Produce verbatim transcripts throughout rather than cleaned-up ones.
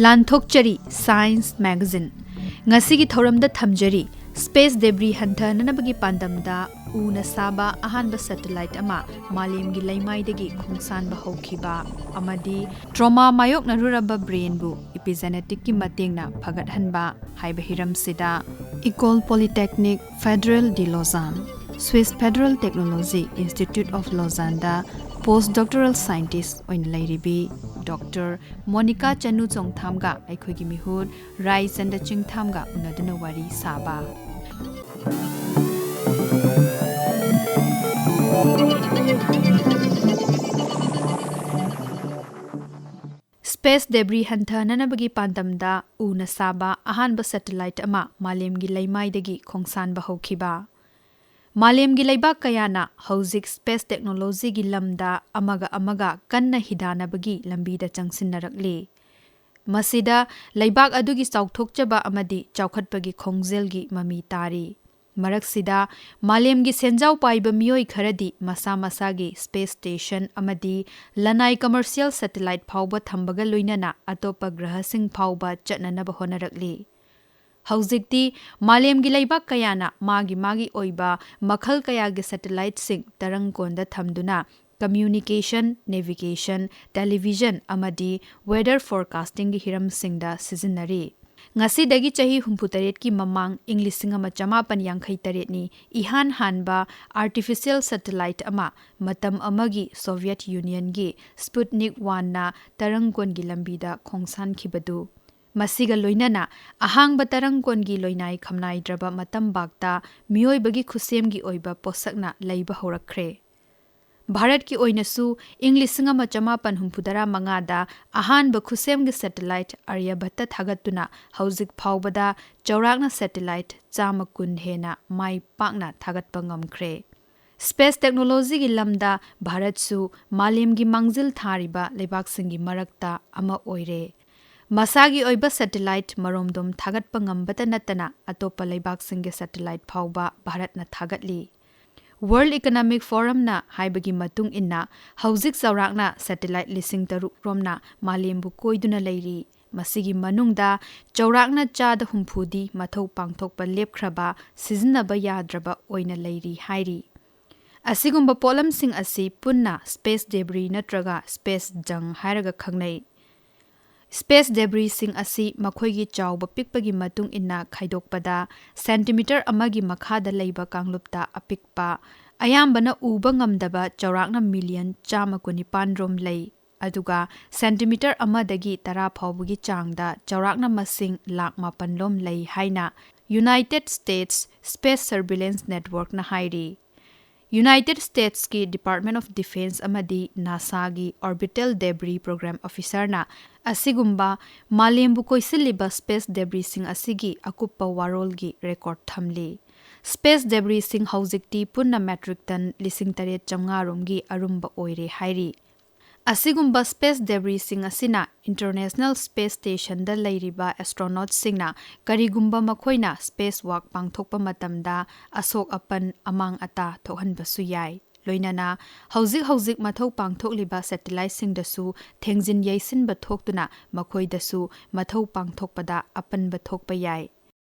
ꯂꯥꯟꯊꯣꯛꯆꯔꯤ Science Magazine꯫ ꯉꯁꯤꯒꯤ ꯊꯧꯔꯝꯗ ꯊꯝꯖꯔꯤ, space debris ꯍꯟꯊꯅꯅꯕꯒꯤ ꯄꯥꯟꯗꯝꯗ ꯎꯅ ꯁꯥꯕ ꯑꯍꯥꯟꯕ satellite ꯑꯃ ꯃꯥꯂꯦꯝꯒꯤ ꯂꯩꯃꯥꯏꯗꯒꯤ ꯈꯣꯡꯁꯥꯟꯕ ꯍꯧꯈꯤꯕ ꯑꯃꯗꯤ trauma ꯃꯥꯌꯣꯛꯅꯔꯨꯔꯕ brainꯕꯨ epigeneticꯀꯤ ꯃꯇꯦꯡꯅ ꯐꯒꯠꯍꯟꯕ ꯍꯥꯏꯕ ꯍꯤꯔꯝꯁꯤꯗ Ecole Polytechnique Fédérale de Lausanne, Swiss Federal Technology Institute of Lauzanneꯗ post doctoral scientist ꯑꯣꯏꯅ ꯂꯩꯔꯤꯕꯤ Doctor ꯃꯣꯅꯤꯀꯥ ꯆꯅꯨ ꯆꯣꯡꯊꯥꯝꯒ ꯑꯩꯈꯣꯏꯒꯤ ꯃꯤꯍꯨꯠ ꯔꯥꯏꯆꯟꯗ ꯆꯤꯡꯊꯥꯝꯒ ꯎꯅꯗꯨꯅ ꯋꯥꯔꯤ ꯁꯥꯕ꯫ Space debris ꯍꯟꯊꯅꯅꯕꯒꯤ ꯄꯥꯟꯗꯝꯗ ꯎꯅ ꯁꯥꯕ ꯑꯍꯥꯟꯕ satellite ꯑꯃ ꯃꯥꯂꯦꯝꯒꯤ ꯂꯩꯃꯥꯏꯗꯒꯤ ꯈꯣꯡꯁꯥꯟꯕ ꯍꯧꯈꯤꯕ꯫ ꯃꯥꯂꯦꯝꯒꯤ ꯂꯩꯕꯥꯛ ꯀꯌꯥꯅ ꯍꯧꯖꯤꯛ space technologyꯒꯤ ꯂꯝꯗ ꯑꯃꯒ ꯑꯃꯒ ꯀꯟꯅ ꯍꯤꯗꯥꯟꯅꯕꯒꯤ ꯂꯝꯕꯤꯗ ꯆꯪꯁꯤꯟꯅꯔꯛꯂꯤ꯫ ꯃꯁꯤꯗ ꯂꯩꯕꯥꯛ ꯑꯗꯨꯒꯤ ꯆꯥꯎꯊꯣꯛꯆꯕ ꯑꯃꯗꯤ ꯆꯥꯎꯈꯠꯄꯒꯤ ꯈꯣꯡꯖꯦꯜꯒꯤ ꯃꯃꯤ ꯇꯥꯔꯤ꯫ ꯃꯔꯛꯁꯤꯗ, ꯃꯥꯂꯦꯝꯒꯤ ꯁꯦꯟꯖꯥꯎ ꯄꯥꯏꯕ ꯃꯤꯑꯣꯏ ꯈꯔꯗꯤ ꯃꯁꯥ ꯃꯁꯥꯒꯤ space station ꯑꯃꯗꯤ ꯂꯅꯥꯏ commercial satellite ꯐꯥꯎꯕ ꯊꯝꯕꯒ ꯂꯣꯏꯅꯅ ꯑꯇꯣꯞꯄ ꯒ꯭ꯔꯍꯁꯤꯡ ꯐꯥꯎꯕ ꯆꯠꯅꯅꯕ ꯍꯣꯠꯅꯔꯛꯂꯤ꯫ ꯍꯧꯖꯤꯛꯇꯤ ꯃꯥꯂꯦꯝꯒꯤ ꯂꯩꯕꯥꯛ ꯀꯌꯥꯅ ꯃꯥꯒꯤ ꯃꯥꯒꯤ ꯑꯣꯏꯕ ꯃꯈꯜ ꯀꯌꯥꯒꯤ satelliteꯁꯤꯡ ꯇꯔꯪꯀꯣꯟꯗ ꯊꯝꯗꯨꯅ communication, navigation, television ꯑꯃꯗꯤ weather forecastingꯒꯤ ꯍꯤꯔꯝꯁꯤꯡꯗ ꯁꯤꯖꯤꯟꯅꯔꯤ꯫ ꯉꯁꯤꯗꯒꯤ ꯆꯍꯤ ꯍꯨꯝꯐꯨꯇꯔꯦꯠꯀꯤ ꯃꯃꯥꯡ, ꯏꯪ ꯂꯤꯁꯤꯡ ꯑꯃ ꯆꯃꯥꯄꯟ ꯌꯥꯡꯈꯩ ꯇꯔꯦꯠꯅꯤ, ꯏꯍꯥꯟ ꯍꯥꯟꯕ artificial satellite ꯑꯃ ꯃꯇꯝ ꯑꯃꯒꯤ Soviet Unionꯒꯤ Sputnik Oneꯅ ꯇꯔꯪꯀꯣꯟꯒꯤ ꯂꯝꯕꯤꯗ ꯈꯣꯡꯁꯥꯟꯈꯤꯕꯗꯨ꯫ ꯃꯁꯤꯒ ꯂꯣꯏꯅꯅ ꯑꯍꯥꯡꯕ ꯇꯔꯪꯀꯣꯟꯒꯤ ꯂꯣꯏꯅꯥꯏ ꯈꯝꯅꯥꯏꯗ꯭ꯔꯕ ꯃꯇꯝꯕꯥꯛꯇ ꯃꯤꯑꯣꯏꯕꯒꯤ ꯈꯨꯠꯁꯦꯝꯒꯤ ꯑꯣꯏꯕ ꯄꯣꯠꯁꯛꯅ ꯂꯩꯕ ꯍꯧꯔꯛꯈ꯭ꯔꯦ꯫ ꯚꯥꯔꯠꯀꯤ ꯑꯣꯏꯅꯁꯨ ꯏꯪ ꯂꯤꯁꯤꯡ ꯑꯃ ꯆꯃꯥꯄꯟ ꯍꯨꯝꯐꯨꯇꯔꯥ ꯃꯉꯥꯗ ꯑꯍꯥꯟꯕ ꯈꯨꯠꯁꯦꯝꯒꯤ satellite ꯑꯥꯔꯌꯥꯚꯠꯇ ꯊꯥꯒꯠꯇꯨꯅ ꯍꯧꯖꯤꯛ ꯐꯥꯎꯕꯗ ꯆꯥꯎꯔꯥꯛꯅ satellite ꯆꯥꯝꯃ ꯀꯨꯟ ꯍꯦꯟꯅ ꯃꯥꯏ ꯄꯥꯛꯅ ꯊꯥꯒꯠꯄ ꯉꯝꯈ꯭ꯔꯦ꯫ Space technologyꯒꯤ ꯂꯝꯗ ꯚꯥꯔꯠꯁꯨ ꯃꯥꯂꯦꯝꯒꯤ ꯃꯥꯡꯖꯤꯜ ꯊꯥꯔꯤꯕ ꯂꯩꯕꯥꯛꯁꯤꯡꯒꯤ ꯃꯔꯛꯇ ꯑꯃ ꯑꯣꯏꯔꯦ꯫ ꯃꯁꯥꯒꯤ ꯑꯣꯏꯕ satellite ꯃꯔꯣꯝꯗꯣꯝ ꯊꯥꯒꯠꯄ ꯉꯝꯕꯇ ꯅꯠꯇꯅ ꯑꯇꯣꯞꯄ ꯂꯩꯕꯥꯛꯁꯤꯡꯒꯤ satellite ꯐꯥꯎꯕ ꯚꯥꯔꯠꯅ ꯊꯥꯒꯠꯂꯤ꯫ World Economic Forumꯅ ꯍꯥꯏꯕꯒꯤ ꯃꯇꯨꯡ ꯏꯟꯅ, ꯍꯧꯖꯤꯛ ꯆꯥꯎꯔꯥꯛꯅ satellite ꯂꯤꯁꯤꯡ ꯇꯔꯨꯛ ꯔꯣꯝꯅ ꯃꯥꯂꯦꯝꯕꯨ ꯀꯣꯏꯗꯨꯅ ꯂꯩꯔꯤ꯫ ꯃꯁꯤꯒꯤ ꯃꯅꯨꯡꯗ ꯆꯥꯎꯔꯥꯛꯅ ꯆꯥꯗ ꯍꯨꯝꯐꯨꯗꯤ ꯃꯊꯧ ꯄꯥꯡꯊꯣꯛꯄ ꯂꯦꯞꯈ꯭ꯔꯕ, ꯁꯤꯖꯤꯟꯅꯕ ꯌꯥꯗ꯭ꯔꯕ ꯑꯣꯏꯅ ꯂꯩꯔꯤ ꯍꯥꯏꯔꯤ꯫ ꯑꯁꯤꯒꯨꯝꯕ ꯄꯣꯠꯂꯝꯁꯤꯡ ꯑꯁꯤ ꯄꯨꯟꯅ space debris ꯅꯠꯇ꯭ꯔꯒ space junk ꯍꯥꯏꯔꯒ ꯈꯪꯅꯩ꯫ Space debrisꯁꯤꯡ ꯑꯁꯤ ꯃꯈꯣꯏꯒꯤ ꯆꯥꯎꯕ ꯄꯤꯛꯄꯒꯤ ꯃꯇꯨꯡ ꯏꯟꯅ ꯈꯥꯏꯗꯣꯛꯄꯗ, centimeter ꯑꯃꯒꯤ ꯃꯈꯥꯗ ꯂꯩꯕ ꯀꯥꯡꯂꯨꯞꯇ ꯑꯄꯤꯛꯄ, ꯑꯌꯥꯝꯕꯅ ꯎꯕ ꯉꯝꯗꯕ ꯆꯥꯎꯔꯥꯛꯅ million ꯆꯥꯝꯃ ꯀꯨꯟꯅꯤꯄꯥꯟ ꯔꯣꯝ ꯂꯩ, ꯑꯗꯨꯒ centimeter ꯑꯃꯗꯒꯤ ꯇꯔꯥ ꯐꯥꯎꯕꯒꯤ ꯆꯥꯡꯗ ꯆꯥꯎꯔꯥꯛꯅ ꯃꯁꯤꯡ ꯂꯥꯈ ꯃꯥꯄꯟ ꯂꯣꯝ ꯂꯩ ꯍꯥꯏꯅ United States Space Surveillance Networkꯅ ꯍꯥꯏꯔꯤ꯫ United Statesꯀꯤ Department of Defense ꯑꯃꯗꯤ NASAꯒꯤ Orbital Debris Program Officerꯅ ꯑꯁꯤꯒꯨꯝꯕ ꯃꯥꯂꯦꯝꯕꯨ ꯀꯣꯏꯁꯤꯜꯂꯤꯕ space debrisꯁꯤꯡ ꯑꯁꯤꯒꯤ ꯑꯀꯨꯞꯄ ꯋꯥꯔꯣꯜꯒꯤ record ꯊꯝꯂꯤ꯫ Space debrisꯁꯤꯡ ꯍꯧꯖꯤꯛꯇꯤ ꯄꯨꯟꯅ metric ton ꯂꯤꯁꯤꯡ ꯇꯔꯦꯠ ꯆꯥꯝꯃꯉꯥ ꯔꯣꯝꯒꯤ ꯑꯔꯨꯝꯕ ꯑꯣꯏꯔꯦ ꯍꯥꯏꯔꯤ꯫ ꯑꯁꯤꯒꯨꯝꯕ space debrisꯁꯤꯡ ꯑꯁꯤꯅ International Space Stationꯗ ꯂꯩꯔꯤꯕ astronautꯁꯤꯡꯅ ꯀꯔꯤꯒꯨꯝꯕ ꯃꯈꯣꯏꯅ space walk ꯄꯥꯡꯊꯣꯛꯄ ꯃꯇꯝꯗ ꯑꯁꯣꯛ ꯑꯄꯟ, ꯑꯃꯥꯡ ꯑꯇꯥ ꯊꯣꯛꯍꯟꯕꯁꯨ ꯌꯥꯏ꯫ ꯂꯣꯏꯅꯅ ꯍꯧꯖꯤꯛ ꯍꯧꯖꯤꯛ ꯃꯊꯧ ꯄꯥꯡꯊꯣꯛꯂꯤꯕ satelliteꯁꯤꯡꯗꯁꯨ ꯊꯦꯡꯖꯤꯟ ꯌꯩꯁꯤꯟꯕ ꯊꯣꯛꯇꯨꯅ ꯃꯈꯣꯏꯗꯁꯨ ꯃꯊꯧ ꯄꯥꯡꯊꯣꯛꯄꯗ ꯑꯄꯟꯕ ꯊꯣꯛꯄ ꯌꯥꯏ꯫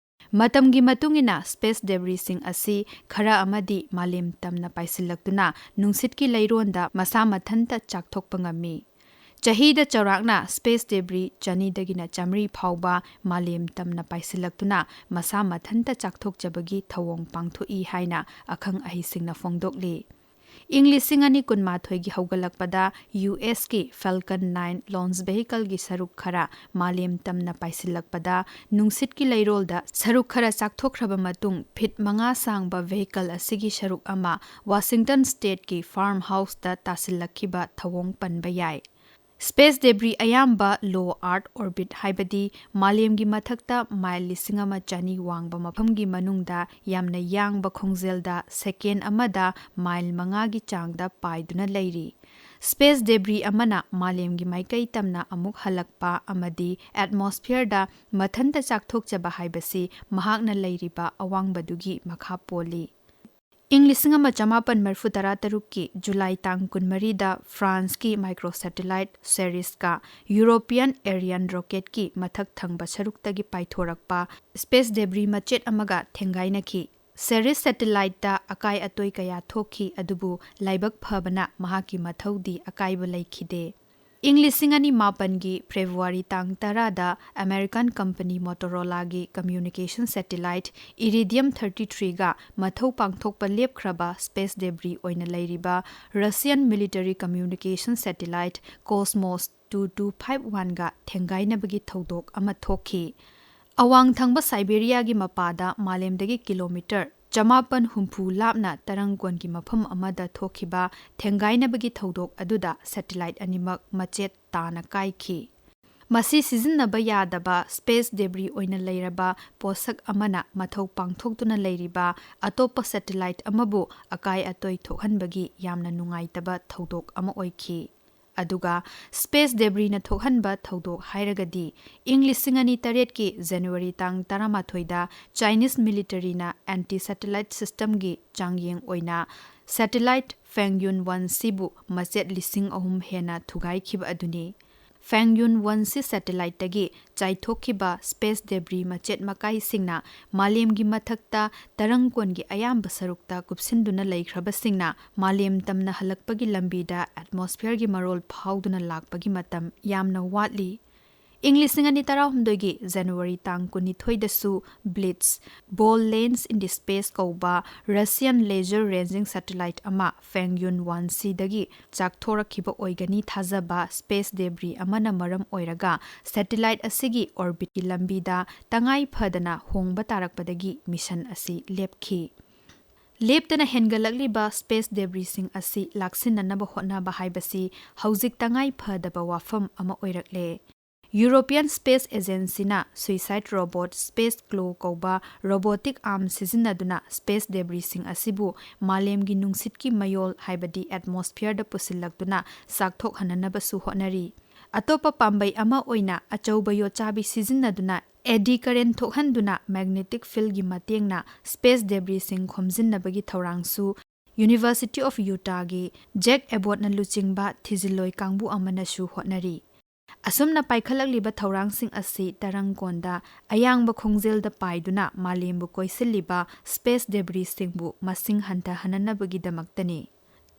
ꯃꯇꯝꯒꯤ ꯃꯇꯨꯡ ꯏꯟꯅ space debrisꯁꯤꯡ ꯑꯁꯤ ꯈꯔ ꯑꯃꯗꯤ ꯃꯥꯂꯦꯝ ꯇꯝꯅ ꯄꯥꯏꯁꯤꯜꯂꯛꯇꯨꯅ ꯅꯨꯡꯁꯤꯠꯀꯤ ꯂꯩꯔꯣꯟꯗ ꯃꯁꯥ ꯃꯊꯟꯇ ꯆꯥꯛꯊꯣꯛꯄ ꯉꯝꯃꯤ꯫ ꯆꯍꯤꯗ ꯆꯥꯎꯔꯥꯛꯅ space debris ꯆꯅꯤꯗꯒꯤꯅ ꯆꯥꯃꯔꯤ ꯐꯥꯎꯕ ꯃꯥꯂꯦꯝ ꯇꯝꯅ ꯄꯥꯏꯁꯤꯜꯂꯛꯇꯨꯅ ꯃꯁꯥ ꯃꯊꯟꯇ ꯆꯥꯛꯊꯣꯛꯆꯕꯒꯤ ꯊꯧꯑꯣꯡ ꯄꯥꯡꯊꯣꯛꯏ ꯍꯥꯏꯅ ꯑꯈꯪ ꯑꯍꯩꯁꯤꯡꯅ ꯐꯣꯡꯗꯣꯛꯂꯤ꯫ ꯏꯪ ꯂꯤꯁꯤꯡ ꯑꯅꯤ ꯀꯨꯟꯃꯥꯊꯣꯏꯒꯤ ꯍꯧꯒꯠꯂꯛꯄꯗ ꯌꯨ ꯑꯦꯁꯀꯤ Falcon nine launch vehicleꯒꯤ ꯁꯔꯨꯛ ꯈꯔ ꯃꯥꯂꯦꯝ ꯇꯝꯅ ꯄꯥꯏꯁꯤꯜꯂꯛꯄꯗ ꯅꯨꯡꯁꯤꯠꯀꯤ ꯂꯩꯔꯣꯜꯗ ꯁꯔꯨꯛ ꯈꯔ ꯆꯥꯛꯊꯣꯛꯈ꯭ꯔꯕ ꯃꯇꯨꯡ, ꯐꯤꯠ ꯃꯉꯥ ꯁꯥꯡꯕ vehicle ꯑꯁꯤꯒꯤ ꯁꯔꯨꯛ ꯑꯃ Washington Stateꯀꯤ farmhouseꯇ ꯇꯥꯁꯤꯜꯂꯛꯈꯤꯕ ꯊꯧꯑꯣꯡ ꯄꯟꯕ ꯌꯥꯏ꯫ Space debris ꯑꯌꯥꯝꯕ low Earth orbit, ꯍꯥꯏꯕꯗꯤ ꯃꯥꯂꯦꯝꯒꯤ ꯃꯊꯛꯇ ꯃꯥꯏꯜ ꯂꯤꯁꯤꯡ ꯑꯃ ꯆꯅꯤ ꯋꯥꯡꯕ ꯃꯐꯝꯒꯤ ꯃꯅꯨꯡꯗ ꯌꯥꯝꯅ ꯌꯥꯡꯕ ꯈꯣꯡꯖꯦꯜꯗ second ꯑꯃꯗ ꯃꯥꯏꯜ ꯃꯉꯥꯒꯤ ꯆꯥꯡꯗ ꯄꯥꯏꯗꯨꯅ ꯂꯩꯔꯤ꯫ Space debris ꯑꯃꯅ ꯃꯥꯂꯦꯝꯒꯤ ꯃꯥꯏꯀꯩ ꯇꯝꯅ ꯑꯃꯨꯛ ꯍꯜꯂꯛꯄ ꯑꯃꯗꯤ atmosphereꯗ ꯃꯊꯟꯇ ꯆꯥꯛꯊꯣꯛꯆꯕ ꯍꯥꯏꯕꯁꯤ ꯃꯍꯥꯛꯅ ꯂꯩꯔꯤꯕ ꯑꯋꯥꯡꯕꯗꯨꯒꯤ ꯃꯈꯥ ꯄꯣꯜꯂꯤ꯫ ꯏꯪ ꯂꯤꯁꯤꯡ ꯑꯃ ꯆꯃꯥꯄꯟ ꯃꯔꯤꯐꯨ ꯇꯔꯥ ꯇꯔꯨꯛꯀꯤ ꯖꯨꯂꯥꯏ ꯇꯥꯡ ꯀꯨꯟꯃꯔꯤꯗ ꯐ꯭ꯔꯥꯟꯁꯀꯤ micro satellite Cerisca European Ariane rocketꯀꯤ ꯃꯊꯛ ꯊꯪꯕ ꯁꯔꯨꯛꯇꯒꯤ ꯄꯥꯏꯊꯣꯔꯛꯄ space debris ꯃꯆꯦꯠ ꯑꯃꯒ ꯊꯦꯡꯒꯥꯏꯅꯈꯤ꯫ Ceres satelliteꯇ ꯑꯀꯥꯏ ꯑꯇꯣꯏ ꯀꯌꯥ ꯊꯣꯛꯈꯤ, ꯑꯗꯨꯕꯨ ꯂꯥꯏꯕꯛ ꯐꯕꯅ ꯃꯍꯥꯛꯀꯤ ꯃꯊꯧꯗꯤ ꯑꯀꯥꯏꯕ ꯂꯩꯈꯤꯗꯦ꯫ ꯏꯪ ꯂꯤꯁꯤꯡ ꯑꯅꯤ ꯃꯥꯄꯟꯒꯤ ꯐꯦꯕ꯭ꯔꯨꯋꯥꯔꯤ ꯇꯥꯡ ꯇꯔꯥꯗ American company Motorolaꯒꯤ communication satellite Iridium thirty threeꯒ ꯃꯊꯧ ꯄꯥꯡꯊꯣꯛꯄ ꯂꯦꯞꯈ꯭ꯔꯕ space debris ꯑꯣꯏꯅ ꯂꯩꯔꯤꯕ Russian military communication satellite Cosmos two two five oneꯒ ꯊꯦꯡꯒꯥꯏꯅꯕꯒꯤ ꯊꯧꯗꯣꯛ ꯑꯃ ꯊꯣꯛꯈꯤ꯫ ꯑꯋꯥꯡ ꯊꯪꯕ ꯁꯥꯏꯕꯦꯔꯤꯌꯥꯒꯤ ꯃꯄꯥꯗ ꯃꯥꯂꯦꯝꯗꯒꯤ ꯀꯤꯂꯣꯃꯤꯇꯔ ꯆꯃꯥꯄꯟ ꯍꯨꯝꯐꯨ ꯂꯥꯞꯅ ꯇꯔꯪ ꯀꯣꯟꯒꯤ ꯃꯐꯝ ꯑꯃꯗ ꯊꯣꯛꯈꯤꯕ ꯊꯦꯡꯒꯥꯏꯅꯕꯒꯤ ꯊꯧꯗꯣꯛ ꯑꯗꯨꯗ satellite ꯑꯅꯤꯃꯛ ꯃꯆꯦꯠ ꯇꯥꯅ ꯀꯥꯏꯈꯤ꯫ ꯃꯁꯤ ꯁꯤꯖꯤꯟꯅꯕ ꯌꯥꯗꯕ space debris ꯑꯣꯏꯅ ꯂꯩꯔꯕ ꯄꯣꯠꯁꯛ ꯑꯃꯅ ꯃꯊꯧ ꯄꯥꯡꯊꯣꯛꯇꯨꯅ ꯂꯩꯔꯤꯕ ꯑꯇꯣꯞꯄ satellite ꯑꯃꯕꯨ ꯑꯀꯥꯏ ꯑꯇꯣꯏ ꯊꯣꯛꯍꯟꯕꯒꯤ ꯌꯥꯝꯅ ꯅꯨꯡꯉꯥꯏꯇꯕ ꯊꯧꯗꯣꯛ ꯑꯃ ꯑꯣꯏꯈꯤ꯫ ꯑꯗꯨꯒ space debrisꯅ ꯊꯣꯛꯍꯟꯕ ꯊꯧꯗꯣꯛ ꯍꯥꯏꯔꯒꯗꯤ, ꯏꯪ ꯂꯤꯁꯤꯡ ꯑꯅꯤ ꯇꯔꯦꯠꯀꯤ ꯖꯅꯋꯥꯔꯤ ꯇꯥꯡ ꯇꯔꯥꯃꯥꯊꯣꯏꯗ Chinese militaryꯅ anti satellite systemꯒꯤ ꯆꯥꯡꯌꯦꯡ ꯑꯣꯏꯅ satellite Fangyun one Cꯕꯨ ꯃꯆꯦꯠ ꯂꯤꯁꯤꯡ ꯑꯍꯨꯝ ꯍꯦꯟꯅ ꯊꯨꯒꯥꯏꯈꯤꯕ ꯑꯗꯨꯅꯤ꯫ Fangyun one C satelliteꯇꯒꯤ ꯆꯥꯏꯊꯣꯛꯈꯤꯕ space debris ꯃꯆꯦꯠ ꯃꯀꯥꯏꯁꯤꯡꯅ ꯃꯥꯂꯦꯝꯒꯤ ꯃꯊꯛꯇ ꯇꯔꯪ ꯀꯣꯟꯒꯤ ꯑꯌꯥꯝꯕ ꯁꯔꯨꯛꯇ ꯀꯨꯞꯁꯤꯟꯗꯨꯅ ꯂꯩꯈ꯭ꯔꯕꯁꯤꯡꯅ ꯃꯥꯂꯦꯝ ꯇꯝꯅ ꯍꯜꯂꯛꯄꯒꯤ ꯂꯝꯕꯤꯗ atmosphereꯒꯤ ꯃꯔꯣꯜ ꯐꯥꯎꯗꯨꯅ ꯂꯥꯛꯄꯒꯤ ꯃꯇꯝ ꯌꯥꯝꯅ ꯋꯥꯠꯂꯤ꯫ ꯏꯪ ꯂꯤꯁꯤꯡ ꯑꯅꯤ ꯇꯔꯥꯍꯨꯝꯗꯣꯏꯒꯤ ꯖꯅꯋꯥꯔꯤ ꯇꯥꯡ ꯀꯨꯟꯅꯤꯊꯣꯏꯗꯁꯨ Blitz, Bold Lens in the Space ꯀꯧꯕ Russian laser ranging satellite ꯑꯃ Fangyun one Cꯗꯒꯤ ꯆꯥꯛꯊꯣꯔꯛꯈꯤꯕ ꯑꯣꯏꯒꯅꯤ ꯊꯥꯖꯕ space debris ꯑꯃꯅ ꯃꯔꯝ ꯑꯣꯏꯔꯒ satellite ꯑꯁꯤꯒꯤ orbitꯀꯤ ꯂꯝꯕꯤꯗ ꯇꯉꯥꯏ ꯐꯗꯅ ꯍꯣꯡꯕ ꯇꯥꯔꯛꯄꯗꯒꯤ mission ꯑꯁꯤ ꯂꯦꯞꯈꯤ꯫ ꯂꯦꯞꯇꯅ ꯍꯦꯟꯒꯠꯂꯛꯂꯤꯕ space debrisꯁꯤꯡ ꯑꯁꯤ ꯂꯥꯛꯁꯤꯟꯅꯅꯕ ꯍꯣꯠꯅꯕ ꯍꯥꯏꯕꯁꯤ ꯍꯧꯖꯤꯛ ꯇꯉꯥꯏ ꯐꯗꯕ ꯋꯥꯐꯝ ꯑꯃ ꯑꯣꯏꯔꯛꯂꯦ꯫ European Space Agencyꯅ suicide robot Space Claw ꯀꯧꯕ robotic arm ꯁꯤꯖꯤꯟꯅꯗꯨꯅ space debrisꯁꯤꯡ ꯑꯁꯤꯕꯨ ꯃꯥꯂꯦꯝꯒꯤ ꯅꯨꯡꯁꯤꯠꯀꯤ ꯃꯌꯣꯜ, ꯍꯥꯏꯕꯗꯤ atmosphereꯗ ꯄꯨꯁꯤꯜꯂꯛꯇꯨꯅ ꯆꯥꯛꯊꯣꯛꯍꯟꯅꯅꯕꯁꯨ ꯍꯣꯠꯅꯔꯤ꯫ ꯑꯇꯣꯞꯄ ꯄꯥꯝꯕꯩ ꯑꯃ ꯑꯣꯏꯅ ꯑꯆꯧꯕ ꯌꯣꯠꯆꯥꯕꯤ ꯁꯤꯖꯤꯟꯅꯗꯨꯅ eddy current ꯊꯣꯛꯍꯟꯗꯨꯅ magnetic fieldꯒꯤ ꯃꯇꯦꯡꯅ space debrisꯁꯤꯡ ꯈꯣꯝꯖꯤꯟꯅꯕꯒꯤ ꯊꯧꯔꯥꯡꯁꯨ University of Utahꯒꯤ Jack Abbottꯅ ꯂꯨꯆꯤꯡꯕ ꯊꯤꯖꯤꯜꯂꯣꯏ ꯀꯥꯡꯕꯨ ꯑꯃꯅꯁꯨ ꯍꯣꯠꯅꯔꯤ꯫ ꯑꯁꯨꯝꯅ ꯄꯥꯏꯈꯠꯂꯛꯂꯤꯕ ꯊꯧꯔꯥꯡꯁꯤꯡ ꯑꯁꯤ ꯇꯔꯪ ꯀꯣꯟꯗ ꯑꯌꯥꯡꯕ ꯈꯣꯡꯖꯦꯜꯗ ꯄꯥꯏꯗꯨꯅ ꯃꯥꯂꯦꯝꯕꯨ ꯀꯣꯏꯁꯤꯜꯂꯤꯕ space debrisꯁꯤꯡꯕꯨ ꯃꯁꯤꯡ ꯍꯟꯊꯍꯟꯅꯕꯒꯤꯗꯃꯛꯇꯅꯤ꯫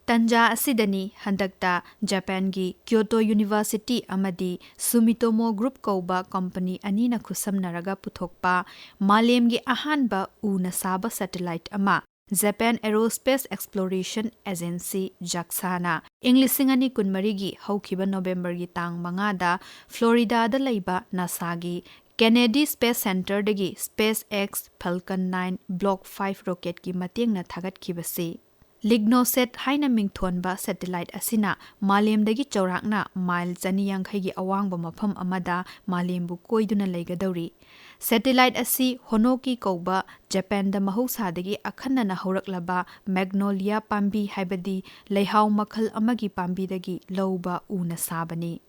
ꯇꯟꯖꯥ ꯑꯁꯤꯗꯅꯤ ꯍꯟꯗꯛꯇ ꯖꯄꯥꯟꯒꯤ Kyoto University ꯑꯃꯗꯤ Sumitomo Group ꯀꯧꯕ company ꯑꯅꯤꯅ ꯈꯨꯠꯁꯝꯅꯔꯒ ꯄꯨꯊꯣꯛꯄ ꯃꯥꯂꯦꯝꯒꯤ ꯑꯍꯥꯟꯕ ꯎꯅ ꯁꯥꯕ satellite ꯑꯃ Japan Aerospace Exploration Agency, JAXAꯅ ꯏꯪ ꯂꯤꯁꯤꯡ ꯑꯅꯤ ꯀꯨꯟꯃꯔꯤꯒꯤ ꯍꯧꯈꯤꯕ ꯅꯣꯕꯦꯝꯕꯔꯒꯤ ꯇꯥꯡ ꯃꯉꯥꯗ ꯐ꯭ꯂꯣꯔꯤꯗꯥꯗ ꯂꯩꯕ NASAꯒꯤ Kennedy Space Centerꯗꯒꯤ SpaceX Falcon nine Block five rocketꯀꯤ ꯃꯇꯦꯡꯅ ꯊꯥꯒꯠꯈꯤꯕꯁꯤ꯫ LignoSat ꯍꯥꯏꯅ ꯃꯤꯡꯊꯣꯟꯕ satellite ꯑꯁꯤꯅ ꯃꯥꯂꯦꯝꯗꯒꯤ ꯆꯥꯎꯔꯥꯛꯅ ꯃꯥꯏꯜ ꯆꯅꯤ ꯌꯥꯡꯈꯩꯒꯤ ꯑꯋꯥꯡꯕ ꯃꯐꯝ ꯑꯃꯗ ꯃꯥꯂꯦꯝꯕꯨ ꯀꯣꯏꯗꯨꯅ ꯂꯩꯒꯗꯧꯔꯤ꯫ Satellite ꯑꯁꯤ Honoki ꯀꯧꯕ ꯖꯄꯥꯟꯗ ꯃꯍꯧꯁꯥꯗꯒꯤ ꯑꯈꯟꯅꯅ ꯍꯧꯔꯛꯂꯕ magnolia ꯄꯥꯝꯕꯤ, ꯍꯥꯏꯕꯗꯤ ꯂꯩꯍꯥꯎ ꯃꯈꯜ ꯑꯃꯒꯤ ꯄꯥꯝꯕꯤꯗꯒꯤ ꯂꯧꯕ ꯎꯅ ꯁꯥꯕꯅꯤ꯫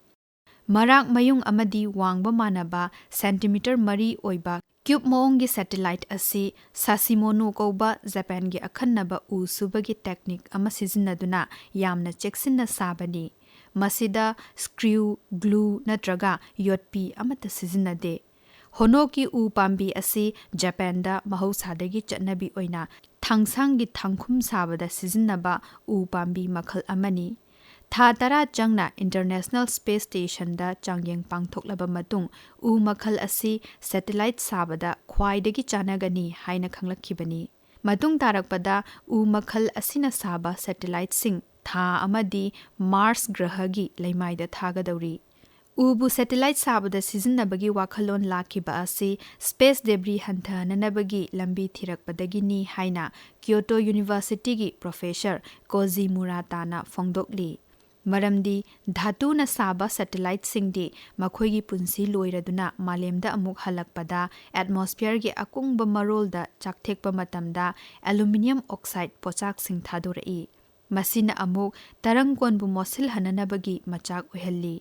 ꯃꯔꯥꯛ ꯃꯌꯨꯡ ꯑꯃꯗꯤ ꯋꯥꯡꯕ ꯃꯥꯟꯅꯕ ꯁꯦꯟꯇꯤꯃꯤꯇꯔ ꯃꯔꯤ ꯑꯣꯏꯕ cube ꯃꯑꯣꯡꯒꯤ satellite ꯑꯁꯤ Sasimono ꯀꯧꯕ ꯖꯄꯥꯟꯒꯤ ꯑꯈꯟꯅꯕ ꯎ ꯁꯨꯕꯒꯤ technique ꯑꯃ ꯁꯤꯖꯤꯟꯅꯗꯨꯅ ꯌꯥꯝꯅ ꯆꯦꯛꯁꯤꯟꯅ ꯁꯥꯕꯅꯤ꯫ ꯃꯁꯤꯗ screw, glue ꯅꯠꯇ꯭ꯔꯒ ꯌꯣꯠꯄꯤ ꯑꯃꯠꯇ ꯁꯤꯖꯤꯟꯅꯗꯦ꯫ Honoki ꯎ ꯄꯥꯝꯕꯤ ꯑꯁꯤ ꯖꯄꯥꯟꯗ ꯃꯍꯧꯁꯥꯗꯒꯤ ꯆꯠꯅꯕꯤ ꯑꯣꯏꯅ ꯊꯥꯡꯁꯥꯡꯒꯤ ꯊꯥꯡꯈꯨꯝ ꯁꯥꯕꯗ ꯁꯤꯖꯤꯟꯅꯕ ꯎ ꯄꯥꯝꯕꯤ ꯃꯈꯜ ꯑꯃꯅꯤ꯫ ꯊꯥ ꯇꯔꯥ ꯆꯪꯅ International Space Stationꯗ ꯆꯥꯡꯌꯦꯡ ꯄꯥꯡꯊꯣꯛꯂꯕ ꯃꯇꯨꯡ, ꯎ ꯃꯈꯜ ꯑꯁꯤ satellite ꯁꯥꯕꯗ ꯈ꯭ꯋꯥꯏꯗꯒꯤ ꯆꯥꯟꯅꯒꯅꯤ ꯍꯥꯏꯅ ꯈꯪꯂꯛꯈꯤꯕꯅꯤ꯫ ꯃꯇꯨꯡ ꯇꯥꯔꯛꯄꯗ ꯎ ꯃꯈꯜ ꯑꯁꯤꯅ ꯁꯥꯕ satelliteꯁꯤꯡ ꯊꯥ ꯑꯃꯗꯤ Mars ꯒ꯭ꯔꯍꯒꯤ ꯂꯩꯃꯥꯏꯗ ꯊꯥꯒꯗꯧꯔꯤ꯫ ꯎꯕꯨ satellite ꯁꯥꯕꯗ ꯁꯤꯖꯤꯟꯅꯕꯒꯤ ꯋꯥꯈꯜꯂꯣꯟ ꯂꯥꯛꯈꯤꯕ ꯑꯁꯤ space debris ꯍꯟꯊꯍꯟꯅꯅꯕꯒꯤ ꯂꯝꯕꯤ ꯊꯤꯔꯛꯄꯗꯒꯤꯅꯤ ꯍꯥꯏꯅ Kyoto Universityꯒꯤ professor Koji Muratana ꯐꯣꯡꯗꯣꯛꯂꯤ꯫ ꯃꯔꯝꯗꯤ ꯙꯥꯇꯨꯅ ꯁꯥꯕ satelliteꯁꯤꯡꯗꯤ ꯃꯈꯣꯏꯒꯤ ꯄꯨꯟꯁꯤ ꯂꯣꯏꯔꯗꯨꯅ ꯃꯥꯂꯦꯝꯗ ꯑꯃꯨꯛ ꯍꯜꯂꯛꯄꯗ atmosphereꯒꯤ ꯑꯀꯨꯡꯕ ꯃꯔꯣꯜꯗ ꯆꯥꯛꯊꯦꯛꯄ ꯃꯇꯝꯗ aluminium oxide ꯄꯣꯠꯆꯥꯛꯁꯤꯡ ꯊꯥꯗꯣꯔꯛꯏ꯫ ꯃꯁꯤꯅ ꯑꯃꯨꯛ ꯇꯔꯪ ꯀꯣꯟꯕꯨ ꯃꯣꯠꯁꯤꯜꯍꯟꯅꯅꯕꯒꯤ ꯃꯆꯥꯛ ꯑꯣꯏꯍꯜꯂꯤ꯫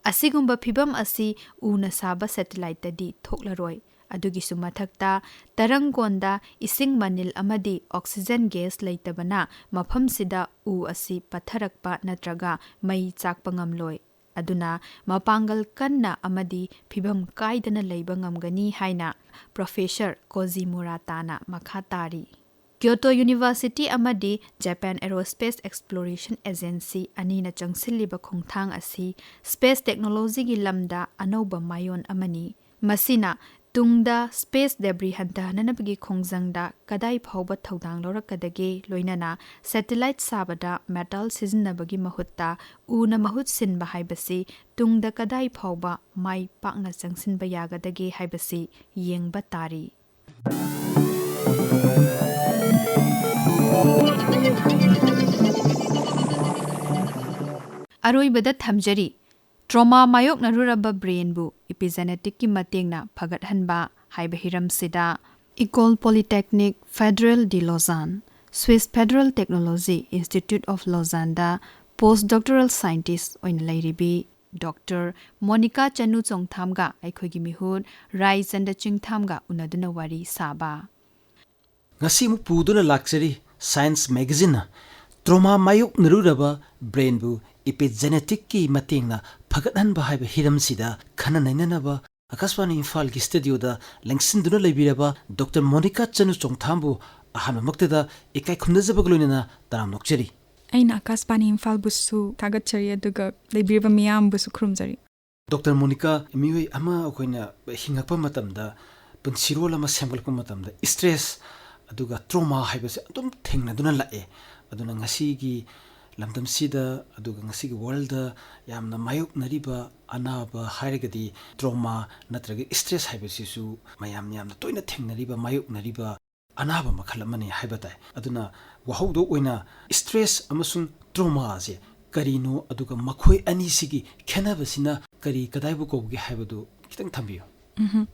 ꯑꯁꯤꯒꯨꯝꯕ ꯐꯤꯚꯝ ꯑꯁꯤ ꯎꯅ ꯁꯥꯕ satelliteꯇꯗꯤ ꯊꯣꯛꯂꯔꯣꯏ꯫ ꯑꯗꯨꯒꯤꯁꯨ ꯃꯊꯛꯇ, ꯇꯔꯪꯒꯣꯟꯗ ꯏꯁꯤꯡ ꯃꯅꯤꯜ ꯑꯃꯗꯤ oxygen gas ꯂꯩꯇꯕꯅ ꯃꯐꯝꯁꯤꯗ ꯎ ꯑꯁꯤ ꯄꯠꯊꯔꯛꯄ ꯅꯠꯇ꯭ꯔꯒ ꯃꯩ ꯆꯥꯛꯄ ꯉꯝꯂꯣꯏ꯫ ꯑꯗꯨꯅ ꯃꯄꯥꯡꯒꯜ ꯀꯟꯅ ꯑꯃꯗꯤ ꯐꯤꯚꯝ ꯀꯥꯏꯗꯅ ꯂꯩꯕ ꯉꯝꯒꯅꯤ ꯍꯥꯏꯅ Professor ꯀꯣꯖꯤ ꯃꯨꯔꯥꯇꯥꯅ ꯃꯈꯥ ꯇꯥꯔꯤ꯫ ꯀ꯭ꯌꯣꯇꯣ University ꯑꯃꯗꯤ Japan Aerospace Exploration Agency ꯑꯅꯤꯅ ꯆꯪꯁꯤꯜꯂꯤꯕ ꯈꯣꯡꯊꯥꯡ ꯑꯁꯤ space technologyꯒꯤ ꯂꯝꯗ ꯑꯅꯧꯕ ꯃꯥꯏꯑꯣꯟ ꯑꯃꯅꯤ꯫ ꯃꯁꯤꯅ ꯇꯨꯡꯗ space debris ꯍꯟꯊꯍꯟꯅꯕꯒꯤ ꯈꯣꯡꯖꯪꯗ ꯀꯗꯥꯏ ꯐꯥꯎꯕ ꯊꯧꯗꯥꯡ ꯂꯧꯔꯛꯀꯗꯒꯦ, ꯂꯣꯏꯅꯅ satellite ꯁꯥꯕꯗ metal ꯁꯤꯖꯤꯟꯅꯕꯒꯤ ꯃꯍꯨꯠꯇ ꯎꯅ ꯃꯍꯨꯠ ꯁꯤꯟꯕ ꯍꯥꯏꯕꯁꯤ ꯇꯨꯡꯗ ꯀꯗꯥꯏ ꯐꯥꯎꯕ ꯃꯥꯏ ꯄꯥꯛꯅ ꯆꯪꯁꯤꯟꯕ ꯌꯥꯒꯗꯒꯦ ꯍꯥꯏꯕꯁꯤ ꯌꯦꯡꯕ ꯇꯥꯔꯤ꯫ ꯑꯔꯣꯏꯕꯗ ꯊꯝꯖꯔꯤ, trauma ꯃꯥꯌꯣꯛꯅꯔꯨꯔꯕ brainꯕꯨ epigeneticꯀꯤ ꯃꯇꯦꯡꯅ ꯐꯒꯠꯍꯟꯕ ꯍꯥꯏꯕ ꯍꯤꯔꯝꯁꯤꯗ École Polytechnique Fédérale de Lausanne, Swiss Federal Technology Institute of LauzanedA post doctoral scientist ꯑꯣꯏꯅ ꯂꯩꯔꯤꯕꯤ Doctor ꯃꯣꯅꯤꯀꯥ ꯆꯅꯨ ꯆꯣꯡꯊꯥꯝꯒ ꯑꯩꯈꯣꯏꯒꯤ ꯃꯤꯍꯨꯠ ꯔꯥꯏꯆꯟꯗ ꯆꯤꯡꯊꯥꯝꯒ ꯎꯅꯗꯨꯅ ꯋꯥꯔꯤ ꯁꯥꯕ꯫ ꯉꯁꯤ ꯑꯃꯨꯛ ꯄꯨꯗꯨꯅ ꯂꯥꯛꯆꯔꯤ Science magazineꯅ trauma ꯃꯥꯌꯣꯛꯅꯔꯨꯔꯕ brainꯕꯨ epigeneticꯀꯤ ꯃꯇꯦꯡꯅ ꯐꯒꯠꯍꯟꯕ ꯍꯥꯏꯕ ꯍꯤꯔꯝꯁꯤꯗ ꯈꯟꯅ ꯅꯩꯅꯅꯕ ꯑꯀꯥꯁꯕꯥꯅꯤ ꯏꯝꯐꯥꯜꯒꯤ studioꯗ ꯂꯦꯡꯁꯤꯟꯗꯨꯅ ꯂꯩꯕꯤꯔꯕ Doctor ꯃꯣꯅꯤꯀꯥ ꯆꯅꯨ ꯆꯣꯡꯊꯥꯝꯕꯨ ꯑꯍꯥꯟꯕꯃꯛꯇꯗ ꯏꯀꯥꯏ ꯈꯨꯝꯅꯖꯕꯒ ꯂꯣꯏꯅꯅ ꯇꯔꯥꯝꯅ ꯑꯣꯛꯆꯔꯤ꯫ ꯑꯩꯅ ꯑꯀꯥꯁꯕꯥꯅꯤ ꯏꯝꯐꯥꯜꯕꯨꯁꯨ ꯊꯥꯒꯠꯆꯔꯤ, ꯑꯗꯨꯒ ꯂꯩꯕꯤꯔꯤꯕ ꯃꯤꯌꯥꯝꯕꯨꯁꯨ ꯈꯨꯔꯨꯝꯖꯔꯤ꯫ Doctor ꯃꯣꯅꯤꯀꯥ, ꯃꯤꯑꯣꯏ ꯑꯃ ꯑꯩꯈꯣꯏꯅ ꯍꯤꯡꯉꯛꯄ ꯃꯇꯝꯗ, ꯄꯨꯟꯁꯤꯔꯣꯜ ꯑꯃ ꯁꯦꯝꯒꯠꯂꯛꯄ ꯃꯇꯝꯗ stress ꯑꯗꯨꯒ trauma ꯍꯥꯏꯕꯁꯦ ꯑꯗꯨꯝ ꯊꯦꯡꯅꯗꯨꯅ ꯂꯥꯛꯑꯦ꯫ ꯑꯗꯨꯅ ꯉꯁꯤꯒꯤ ꯂꯝꯗꯝꯁꯤꯗ, ꯑꯗꯨꯒ ꯉꯁꯤꯒꯤ worldꯗ ꯌꯥꯝꯅ ꯃꯥꯌꯣꯛꯅꯔꯤꯕ ꯑꯅꯥꯕ ꯍꯥꯏꯔꯒꯗꯤ trauma ꯅꯠꯇ꯭ꯔꯒ stress ꯍꯥꯏꯕꯁꯤꯁꯨ ꯃꯌꯥꯝꯅ ꯌꯥꯝꯅ ꯇꯣꯏꯅ ꯊꯦꯡꯅꯔꯤꯕ, ꯃꯥꯌꯣꯛꯅꯔꯤꯕ ꯑꯅꯥꯕ ꯃꯈꯜ ꯑꯃꯅꯤ ꯍꯥꯏꯕ ꯇꯥꯏ꯫ ꯑꯗꯨꯅ ꯋꯥꯍꯧꯗꯣꯛ ꯑꯣꯏꯅ stress ꯑꯃꯁꯨꯡ traumaꯁꯦ ꯀꯔꯤꯅꯣ, ꯑꯗꯨꯒ ꯃꯈꯣꯏ ꯑꯅꯤꯁꯤꯒꯤ ꯈꯦꯠꯅꯕꯁꯤꯅ ꯀꯔꯤ, ꯀꯗꯥꯏꯕꯨ ꯀꯧꯒꯦ ꯍꯥꯏꯕꯗꯨ ꯈꯤꯇꯪ ꯊꯝꯕꯤꯌꯨ꯫ ꯎꯝ꯫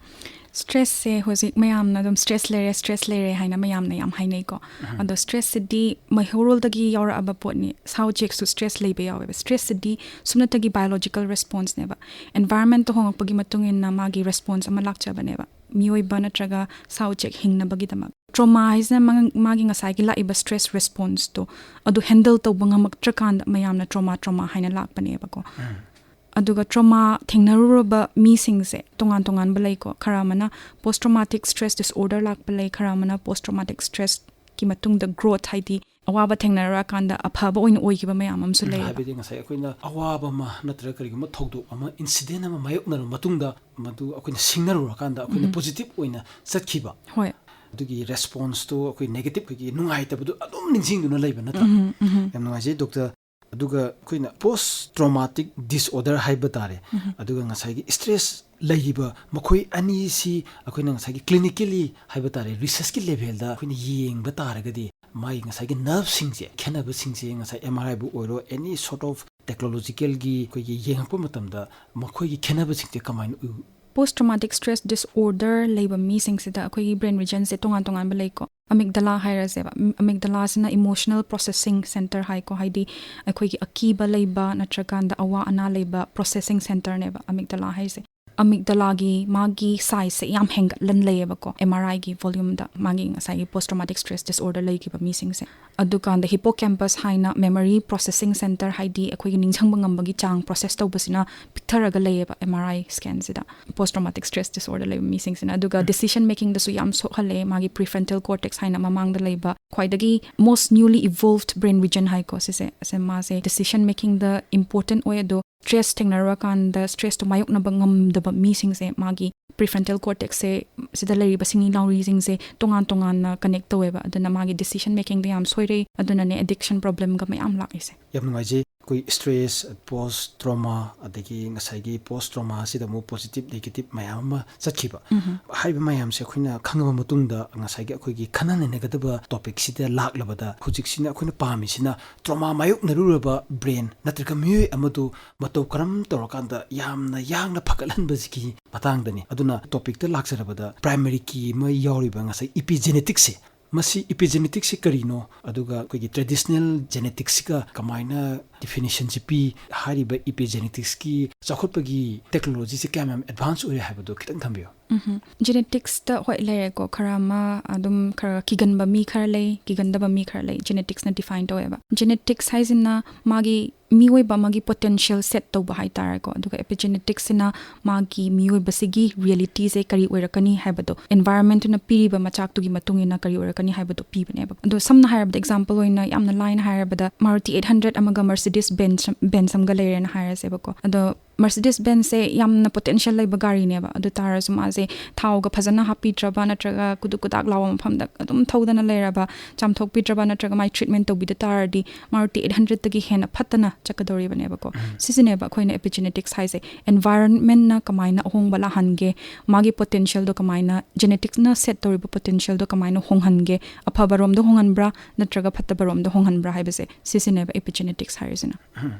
ꯁ꯭ꯇ꯭ꯔꯦꯁꯁꯦ ꯍꯧꯖꯤꯛ ꯃꯌꯥꯝꯅ ꯑꯗꯨꯝ ꯁ꯭ꯇ꯭ꯔꯦꯁ ꯂꯩꯔꯦ, ꯁ꯭ꯇ꯭ꯔꯦꯁ ꯂꯩꯔꯦ ꯍꯥꯏꯅ ꯃꯌꯥꯝꯅ ꯌꯥꯝ ꯍꯥꯏꯅꯩꯀꯣ꯫ ꯑꯗꯣ ꯁ꯭ꯇ꯭ꯔꯦꯁꯁꯤꯗꯤ ꯃꯩꯍꯧꯔꯣꯜꯗꯒꯤ ꯌꯥꯎꯔꯛꯑꯕ ꯄꯣꯠꯅꯤ꯫ ꯁꯥ ꯎꯆꯦꯛꯁꯨ ꯁ꯭ꯇ꯭ꯔꯦꯁ ꯂꯩꯕ ꯌꯥꯎꯋꯦꯕ꯫ ꯁ꯭ꯇ꯭ꯔꯦꯁꯁꯤꯗꯤ ꯁꯨꯞꯅꯇꯒꯤ ꯕꯥꯏꯑꯣꯂꯣꯖꯤꯀꯦꯜ ꯔꯦꯁꯄꯣꯟꯁꯅꯦꯕ꯫ ꯑꯦꯟꯚꯥꯏꯔꯟꯃꯦꯟꯠꯇ ꯍꯣꯡꯉꯛꯄꯒꯤ ꯃꯇꯨꯡ ꯏꯟꯅ ꯃꯥꯒꯤ ꯔꯦꯁꯄꯣꯟꯁ ꯑꯃ ꯂꯥꯛꯆꯕꯅꯦꯕ, ꯃꯤꯑꯣꯏꯕ ꯅꯠꯇ꯭ꯔꯒ ꯁꯥ ꯎꯆꯦꯛ ꯍꯤꯡꯅꯕꯒꯤꯗꯃꯛ꯫ ꯇ꯭ꯔꯣꯃꯥ ꯍꯥꯏꯁꯤꯅ ꯃꯥ-, ꯃꯥꯒꯤ ꯉꯁꯥꯏꯒꯤ ꯂꯥꯛꯏꯕ ꯁ꯭ꯇ꯭ꯔꯦꯁ ꯔꯦꯁꯄꯣꯟꯁꯇꯣ ꯑꯗꯨ ꯍꯦꯟꯗꯜ ꯇꯧꯕ ꯉꯝꯃꯛꯇ꯭ꯔꯀꯥꯟꯗ ꯃꯌꯥꯝꯅ ꯇ꯭ꯔꯣꯃꯥ, ꯇ꯭ꯔꯣꯃꯥ ꯍꯥꯏꯅ ꯂꯥꯛꯄꯅꯦꯕꯀꯣ꯫ ꯑꯗꯨꯒ ꯇ꯭ꯔꯣꯃꯥ ꯊꯦꯡꯅꯔꯨꯔꯕ ꯃꯤꯁꯤꯡꯁꯦ ꯇꯣꯉꯥꯟ ꯇꯣꯉꯥꯟꯕ ꯂꯩꯀꯣ꯫ ꯈꯔ ꯑꯃꯅ ꯄꯣꯁ ꯇ꯭ꯔꯣꯃꯥꯇꯤꯛ ꯁ꯭ꯇ꯭ꯔꯦꯁ ꯗꯤꯁꯑꯣꯔꯗꯔ ꯂꯥꯛꯄ ꯂꯩ, ꯈꯔ ꯑꯃꯅ ꯄꯣꯁ ꯇ꯭ꯔꯣꯃꯥꯇꯤꯛ ꯁ꯭ꯇ꯭ꯔꯦꯁꯀꯤ ꯃꯇꯨꯡꯗ ꯒ꯭ꯔꯣꯊ, ꯍꯥꯏꯗꯤ ꯑꯋꯥꯕ ꯊꯦꯡꯅꯔꯀꯥꯟꯗ ꯑꯐꯕ ꯑꯣꯏꯅ ꯑꯣꯏꯈꯤꯕ ꯃꯌꯥꯝ ꯑꯃꯁꯨ ꯂꯩꯌꯦꯕ꯫ ꯍꯥꯏꯕꯗꯤ ꯉꯁꯥꯏ ꯑꯩꯈꯣꯏꯅ ꯑꯋꯥꯕ ꯑꯃ ꯅꯠꯇ꯭ꯔꯒ ꯀꯔꯤꯒꯨꯝꯕ ꯊꯧꯗꯣꯛ ꯑꯃ, ꯏꯟꯁꯤꯗꯦꯟꯠ ꯑꯃ ꯃꯥꯌꯣꯛꯅꯔꯕ ꯃꯇꯨꯡꯗ ꯃꯗꯨ ꯑꯩꯈꯣꯏꯅ ꯁꯤꯡꯅꯔꯨꯔꯀꯥꯟꯗ ꯑꯩꯈꯣꯏꯅ ꯄꯣꯖꯤꯇꯤꯚ ꯑꯣꯏꯅ ꯆꯠꯈꯤꯕ, ꯍꯣꯏ꯫ ꯑꯗꯨꯒꯤ ꯔꯦꯁꯄꯣꯟꯁꯇꯣ ꯑꯩꯈꯣꯏ ꯅꯦꯒꯦꯇꯤꯚ, ꯑꯩꯈꯣꯏꯒꯤ ꯅꯨꯡꯉꯥꯏꯇꯕꯗꯣ ꯑꯗꯨꯝ ꯅꯤꯡꯁꯤꯡꯗꯨꯅ ꯂꯩꯕ ꯅꯠꯇ꯭ꯔꯥ? ꯌꯥꯝ ꯅꯨꯡꯉꯥꯏꯖꯩ ꯗꯣꯛꯇꯔ꯫ ꯑꯗꯨꯒ ꯑꯩꯈꯣꯏꯅ ꯄꯣꯁ ꯇ꯭ꯔꯣꯃꯥꯇꯤꯛ ꯗꯤꯁꯑꯣꯔꯗꯔ ꯍꯥꯏꯕ ꯇꯥꯔꯦ꯫ ꯑꯗꯨꯒ ꯉꯁꯥꯏꯒꯤ ꯁ꯭ꯇ꯭ꯔꯦꯁ ꯂꯩꯔꯤꯕ ꯃꯈꯣꯏ ꯑꯅꯤꯁꯤ ꯑꯩꯈꯣꯏꯅ ꯉꯁꯥꯏꯒꯤ ꯀ꯭ꯂꯤꯅꯤꯀꯦꯂꯤ ꯍꯥꯏꯕ ꯇꯥꯔꯦ, ꯔꯤꯁꯔꯁꯀꯤ ꯂꯦꯚꯦꯜꯗ ꯑꯩꯈꯣꯏꯅ ꯌꯦꯡꯕ ꯇꯥꯔꯒꯗꯤ ꯃꯥꯒꯤ ꯉꯁꯥꯏꯒꯤ ꯅꯔꯚꯁꯤꯡꯁꯦ, ꯈꯦꯠꯅꯕꯁꯤꯡꯁꯦ, ꯉꯁꯥꯏ ꯑꯦꯝ ꯑꯥꯔ ꯑꯥꯏꯕꯨ ꯑꯣꯏꯔꯣ, ꯑꯦꯅꯤ ꯁꯣꯔꯠ ꯑꯣꯐ ꯇꯦꯛꯅꯣꯂꯣꯖꯤꯀꯦꯜꯒꯤ ꯑꯩꯈꯣꯏꯒꯤ ꯌꯦꯡꯉꯛꯄ ꯃꯇꯝꯗ ꯃꯈꯣꯏꯒꯤ ꯈꯦꯠꯅꯕꯁꯤꯡꯁꯦ ꯀꯃꯥꯏꯅ ꯎ? ꯄꯣꯁ ꯇ꯭ꯔꯣꯃꯥꯇꯤꯛ ꯁ꯭ꯇ꯭ꯔꯦꯁ ꯗꯤꯁꯑꯣꯔꯗꯔ ꯂꯩꯕ ꯃꯤꯁꯤꯡꯁꯤꯗ ꯑꯩꯈꯣꯏꯒꯤ ꯕ꯭ꯔꯦꯟ ꯔꯤꯖꯟꯁꯦ ꯇꯣꯉꯥꯟ ꯇꯣꯉꯥꯟꯕ ꯂꯩꯀꯣ꯫ ꯑꯃꯤꯒꯗꯂꯥ ꯍꯥꯏꯔꯁꯦꯕ꯫ ꯑꯝ-, ꯑꯃꯤꯒꯗꯂꯥꯁꯤꯅ ꯏꯃꯣꯁꯅꯦꯜ ꯄ꯭ꯔꯣꯁꯦꯁꯤꯡ ꯁꯦꯟꯇꯔ ꯍꯥꯏꯀꯣ, ꯍꯥꯏꯗꯤ ꯑꯩꯈꯣꯏꯒꯤ ꯑꯀꯤꯕ ꯂꯩꯕ ꯅꯠꯇ꯭ꯔꯀꯥꯟꯗ ꯑꯋꯥ ꯑꯅꯥ ꯂꯩꯕ ꯄ꯭ꯔꯣꯁꯦꯁꯤꯡ ꯁꯦꯟꯇꯔꯅꯦꯕ ꯑꯃꯤꯒꯗꯂꯥ ꯍꯥꯏꯁꯦ꯫ ꯑꯃꯤꯒꯗꯂꯥꯒꯤ ꯃꯥꯒꯤ ꯁꯥꯏꯖꯁꯦ ꯌꯥꯝ ꯍꯦꯟꯒꯠꯂꯟ ꯂꯩꯌꯦꯕꯀꯣ, ꯑꯦꯝ ꯑꯥꯔ ꯑꯥꯏꯒꯤ ꯚꯣꯂ꯭ꯌꯨꯝꯗ, ꯃꯥꯒꯤ ꯉꯁꯥꯏꯒꯤ ꯄꯣꯁ ꯇ꯭ꯔꯣꯃꯥꯇꯤꯛ ꯁ꯭ꯇ꯭ꯔꯦꯁ ꯗꯤꯁꯑꯣꯔꯗꯔ ꯂꯩꯈꯤꯕ ꯃꯤꯁꯤꯡꯁꯦ꯫ ꯑꯗꯨꯀꯥꯟꯗ ꯍꯤꯄꯣꯀꯦꯝꯄꯁ ꯍꯥꯏꯅ ꯃꯦꯃꯣꯔꯤ ꯄ꯭ꯔꯣꯁꯦꯁꯤꯡ ꯁꯦꯟꯇꯔ, ꯍꯥꯏꯗꯤ ꯑꯩꯈꯣꯏꯒꯤ ꯅꯤꯡꯁꯤꯡꯕ ꯉꯝꯕꯒꯤ ꯆꯥꯡ ꯄ꯭ꯔꯣꯁꯦꯁ ꯇꯧꯕꯁꯤꯅ ꯄꯤꯛꯊꯔꯒ ꯂꯩꯌꯦꯕ ꯑꯦꯝ ꯑꯥꯔ ꯑꯥꯏ ꯁ꯭ꯀꯦꯟꯁꯤꯗ, ꯄꯣꯁ ꯇ꯭ꯔꯣꯃꯥꯇꯤꯛ ꯁ꯭ꯇ꯭ꯔꯦꯁ ꯗꯤꯁꯑꯣꯔꯗꯔ ꯂꯩꯕ ꯃꯤꯁꯤꯡꯁꯤꯅ꯫ ꯑꯗꯨꯒ ꯗꯤꯁꯤꯖꯟ ꯃꯦꯀꯤꯡꯗꯁꯨ ꯌꯥꯝ ꯁꯣꯛꯍꯜꯂꯦ꯫ ꯃꯥꯒꯤ ꯄ꯭ꯔꯤꯐ꯭ꯔꯟꯇꯦꯜ ꯀꯣꯔꯇꯦꯛꯁ ꯍꯥꯏꯅ ꯃꯃꯥꯡꯗ ꯂꯩꯕ ꯈ꯭ꯋꯥꯏꯗꯒꯤ most newly evolved brain region ꯍꯥꯏꯀꯣ ꯁꯤꯁꯦ, ꯑꯁꯦ ꯃꯥꯁꯦ ꯗꯤꯁꯤꯖꯟ ꯃꯦꯀꯤꯡꯗ ꯏꯝꯄꯣꯔꯇꯦꯟ ꯑꯣꯏ꯫ ꯑꯗꯣ ꯁ꯭ꯇ꯭ꯔꯦꯁ ꯊꯦꯡꯅꯔꯨꯔꯀꯥꯟꯗ ꯁ꯭ꯇ꯭ꯔꯦꯁꯇꯣ ꯃꯥꯌꯣꯛꯅꯕ ꯉꯝꯗꯕ ꯃꯤꯁꯤꯡꯁꯦ ꯃꯥꯒꯤ ꯄ꯭ꯔꯤꯐ꯭ꯔꯟꯇꯦꯜ ꯀꯣꯔꯇꯦꯛꯁꯁꯦ, ꯁꯤꯗ ꯂꯩꯔꯤꯕ ꯁꯤꯡꯂꯤ ꯅꯥꯎꯔꯤꯁꯤꯡꯁꯦ ꯇꯣꯉꯥꯟ ꯇꯣꯉꯥꯟꯅ ꯀꯅꯦꯛ ꯇꯧꯋꯦꯕ꯫ ꯑꯗꯨꯅ ꯃꯥꯒꯤ ꯗꯤꯁꯤꯖꯟ ꯃꯦꯀꯤꯡꯗ ꯌꯥꯝ ꯁꯣꯏꯔꯛꯏ꯫ ꯑꯗꯨꯅꯅꯦ ꯑꯦꯗꯤꯛꯁꯟ ꯄ꯭ꯔꯣꯕ꯭ꯂꯦꯝꯒ ꯃꯌꯥꯝ ꯂꯥꯛꯏꯁꯦ꯫ ꯌꯥꯝ ꯅꯨꯡꯉꯥꯏꯖꯩ꯫ ꯑꯩꯈꯣꯏ stress, post trauma, ꯑꯗꯒꯤ ꯉꯁꯥꯏꯒꯤ post trauma ꯑꯁꯤꯗ ꯑꯃꯨꯛ positive negative ꯃꯌꯥꯝ ꯑꯃ ꯆꯠꯈꯤꯕ꯫ ꯍꯥꯏꯔꯤꯕ ꯃꯌꯥꯝꯁꯦ ꯑꯩꯈꯣꯏꯅ ꯈꯪꯉꯕ ꯃꯇꯨꯡꯗ ꯉꯁꯥꯏꯒꯤ ꯑꯩꯈꯣꯏꯒꯤ ꯈꯟꯅ ꯅꯩꯅꯒꯗꯕ topicꯁꯤꯗ ꯂꯥꯛꯂꯕꯗ, ꯍꯧꯖꯤꯛꯁꯤꯅ ꯑꯩꯈꯣꯏꯅ ꯄꯥꯝꯃꯤꯁꯤꯅ trauma ꯃꯥꯌꯣꯛꯅꯔꯨꯔꯕ brain ꯅꯠꯇ꯭ꯔꯒ ꯃꯤꯑꯣꯏ ꯑꯃꯗꯨ ꯃꯇꯧ ꯀꯔꯝ ꯇꯧꯔꯀꯥꯟꯗ ꯌꯥꯝꯅ ꯌꯥꯡꯅ ꯐꯒꯠꯍꯟꯕꯁꯤꯒꯤ ꯃꯇꯥꯡꯗꯅꯤ꯫ ꯑꯗꯨꯅ topicꯇ ꯂꯥꯛꯆꯔꯕꯗ, primary key ꯑꯃ ꯌꯥꯎꯔꯤꯕ ꯉꯁꯥꯏ epigeneticsꯁꯦ, ꯃꯁꯤ epigeneticsꯁꯤ ꯀꯔꯤꯅꯣ, ꯑꯗꯨꯒ ꯑꯩꯈꯣꯏꯒꯤ traditional geneticsꯁꯤꯒ ꯀꯃꯥꯏꯅ definitionꯁꯤ ꯄꯤ, ꯍꯥꯏꯔꯤꯕ epigeneticsꯀꯤ ꯆꯥꯎꯈꯠꯄꯒꯤ technologyꯁꯤ ꯀꯌꯥꯝ ꯌꯥꯝ advance ꯑꯣꯏꯔꯦ ꯍꯥꯏꯕꯗꯣ ꯈꯤꯇꯪ ꯊꯝꯕꯤꯌꯨ꯫ ꯎꯝ, geneticsꯇ ꯍꯣꯏ ꯂꯩꯔꯦꯀꯣ, ꯈꯔ ꯑꯃ ꯑꯗꯨꯝ ꯈꯔ ꯀꯤꯒꯟꯕ ꯃꯤ ꯈꯔ ꯂꯩ, ꯀꯤꯒꯟꯗꯕ ꯃꯤ ꯈꯔ ꯂꯩ, geneticsꯅ define ꯇꯧꯋꯦꯕ꯫ Genetics ꯍꯥꯏꯁꯤꯅ ꯃꯥꯒꯤ ꯃꯤꯑꯣꯏꯕ ꯑꯃꯒꯤ potential set ꯇꯧꯕ ꯍꯥꯏꯇꯥꯔꯦꯀꯣ, ꯑꯗꯨꯒ epigeneticsꯁꯤꯅ ꯃꯥꯒꯤ ꯃꯤꯑꯣꯏꯕꯁꯤꯒꯤ realityꯁꯦ ꯀꯔꯤ ꯑꯣꯏꯔꯛꯀꯅꯤ ꯍꯥꯏꯕꯗꯣ, environmentꯇꯨꯅ ꯄꯤꯔꯤꯕ ꯃꯆꯥꯛꯇꯨꯒꯤ ꯃꯇꯨꯡ ꯏꯟꯅ ꯀꯔꯤ ꯑꯣꯏꯔꯛꯀꯅꯤ ꯍꯥꯏꯕꯗꯣ ꯄꯤꯕꯅꯦꯕ꯫ ꯑꯗꯣ ꯁꯝꯅ ꯍꯥꯏꯔꯕꯗ, example ꯑꯣꯏꯅ ꯌꯥꯝꯅ ꯂꯥꯏꯅ ꯍꯥꯏꯔꯕꯗ, Maruti eight hundred ꯑꯃꯒ Mercedes Benz, Benz ꯑꯃꯒ ꯂꯩꯔꯦꯅ ꯍꯥꯏꯔꯁꯦꯕꯀꯣ꯫ ꯑꯗꯣ Mercedes Benzꯁꯦ ꯌꯥꯝꯅ potential ꯂꯩꯕ ꯒꯥꯔꯤꯅꯦꯕ, ꯑꯗꯨ ꯇꯥꯔꯁꯨ ꯃꯥꯁꯦ ꯊꯥꯎꯒ ꯐꯖꯅ ꯍꯥꯞꯄꯤꯗ꯭ꯔꯕ ꯅꯠꯇ꯭ꯔꯒ ꯀꯨꯗꯨꯛ ꯀꯨꯗꯥꯛ ꯂꯥꯎꯕ ꯃꯐꯝꯗ ꯑꯗꯨꯝ ꯊꯧꯗꯅ ꯂꯩꯔꯕ, ꯆꯥꯝꯊꯣꯛꯄꯤꯗ꯭ꯔꯕ ꯅꯠꯇ꯭ꯔꯒ ꯃꯥꯏ treatment ꯇꯧꯕꯤꯗ ꯇꯥꯔꯗꯤ Maruti eight hundredꯇꯒꯤ ꯍꯦꯟꯅ ꯐꯠꯇꯅ ꯆꯠꯀꯗꯧꯔꯤꯕꯅꯦꯕꯀꯣ꯫ ꯁꯤꯁꯤꯅꯦꯕ ꯑꯩꯈꯣꯏꯅ epigenetics ꯍꯥꯏꯁꯦ, environmentꯅ ꯀꯃꯥꯏꯅ ꯑꯍꯣꯡꯕ ꯂꯥꯛꯍꯟꯒꯦ, ꯃꯥꯒꯤ potentialꯗꯣ ꯀꯃꯥꯏꯅ, geneticsꯅ set ꯇꯧꯔꯤꯕ potentialꯗꯣ ꯀꯃꯥꯏꯅ ꯍꯣꯡꯍꯟꯒꯦ, ꯑꯐꯕꯔꯣꯝꯗ ꯍꯣꯡꯍꯟꯕ꯭ꯔꯥ ꯅꯠꯇ꯭ꯔꯒ ꯐꯠꯇꯕꯔꯣꯝꯗ ꯍꯣꯡꯍꯟꯕ꯭ꯔꯥ ꯍꯥꯏꯕꯁꯦ, ꯁꯤꯁꯤꯅꯦꯕ epigenetics ꯍꯥꯏꯔꯤꯁꯤꯅ꯫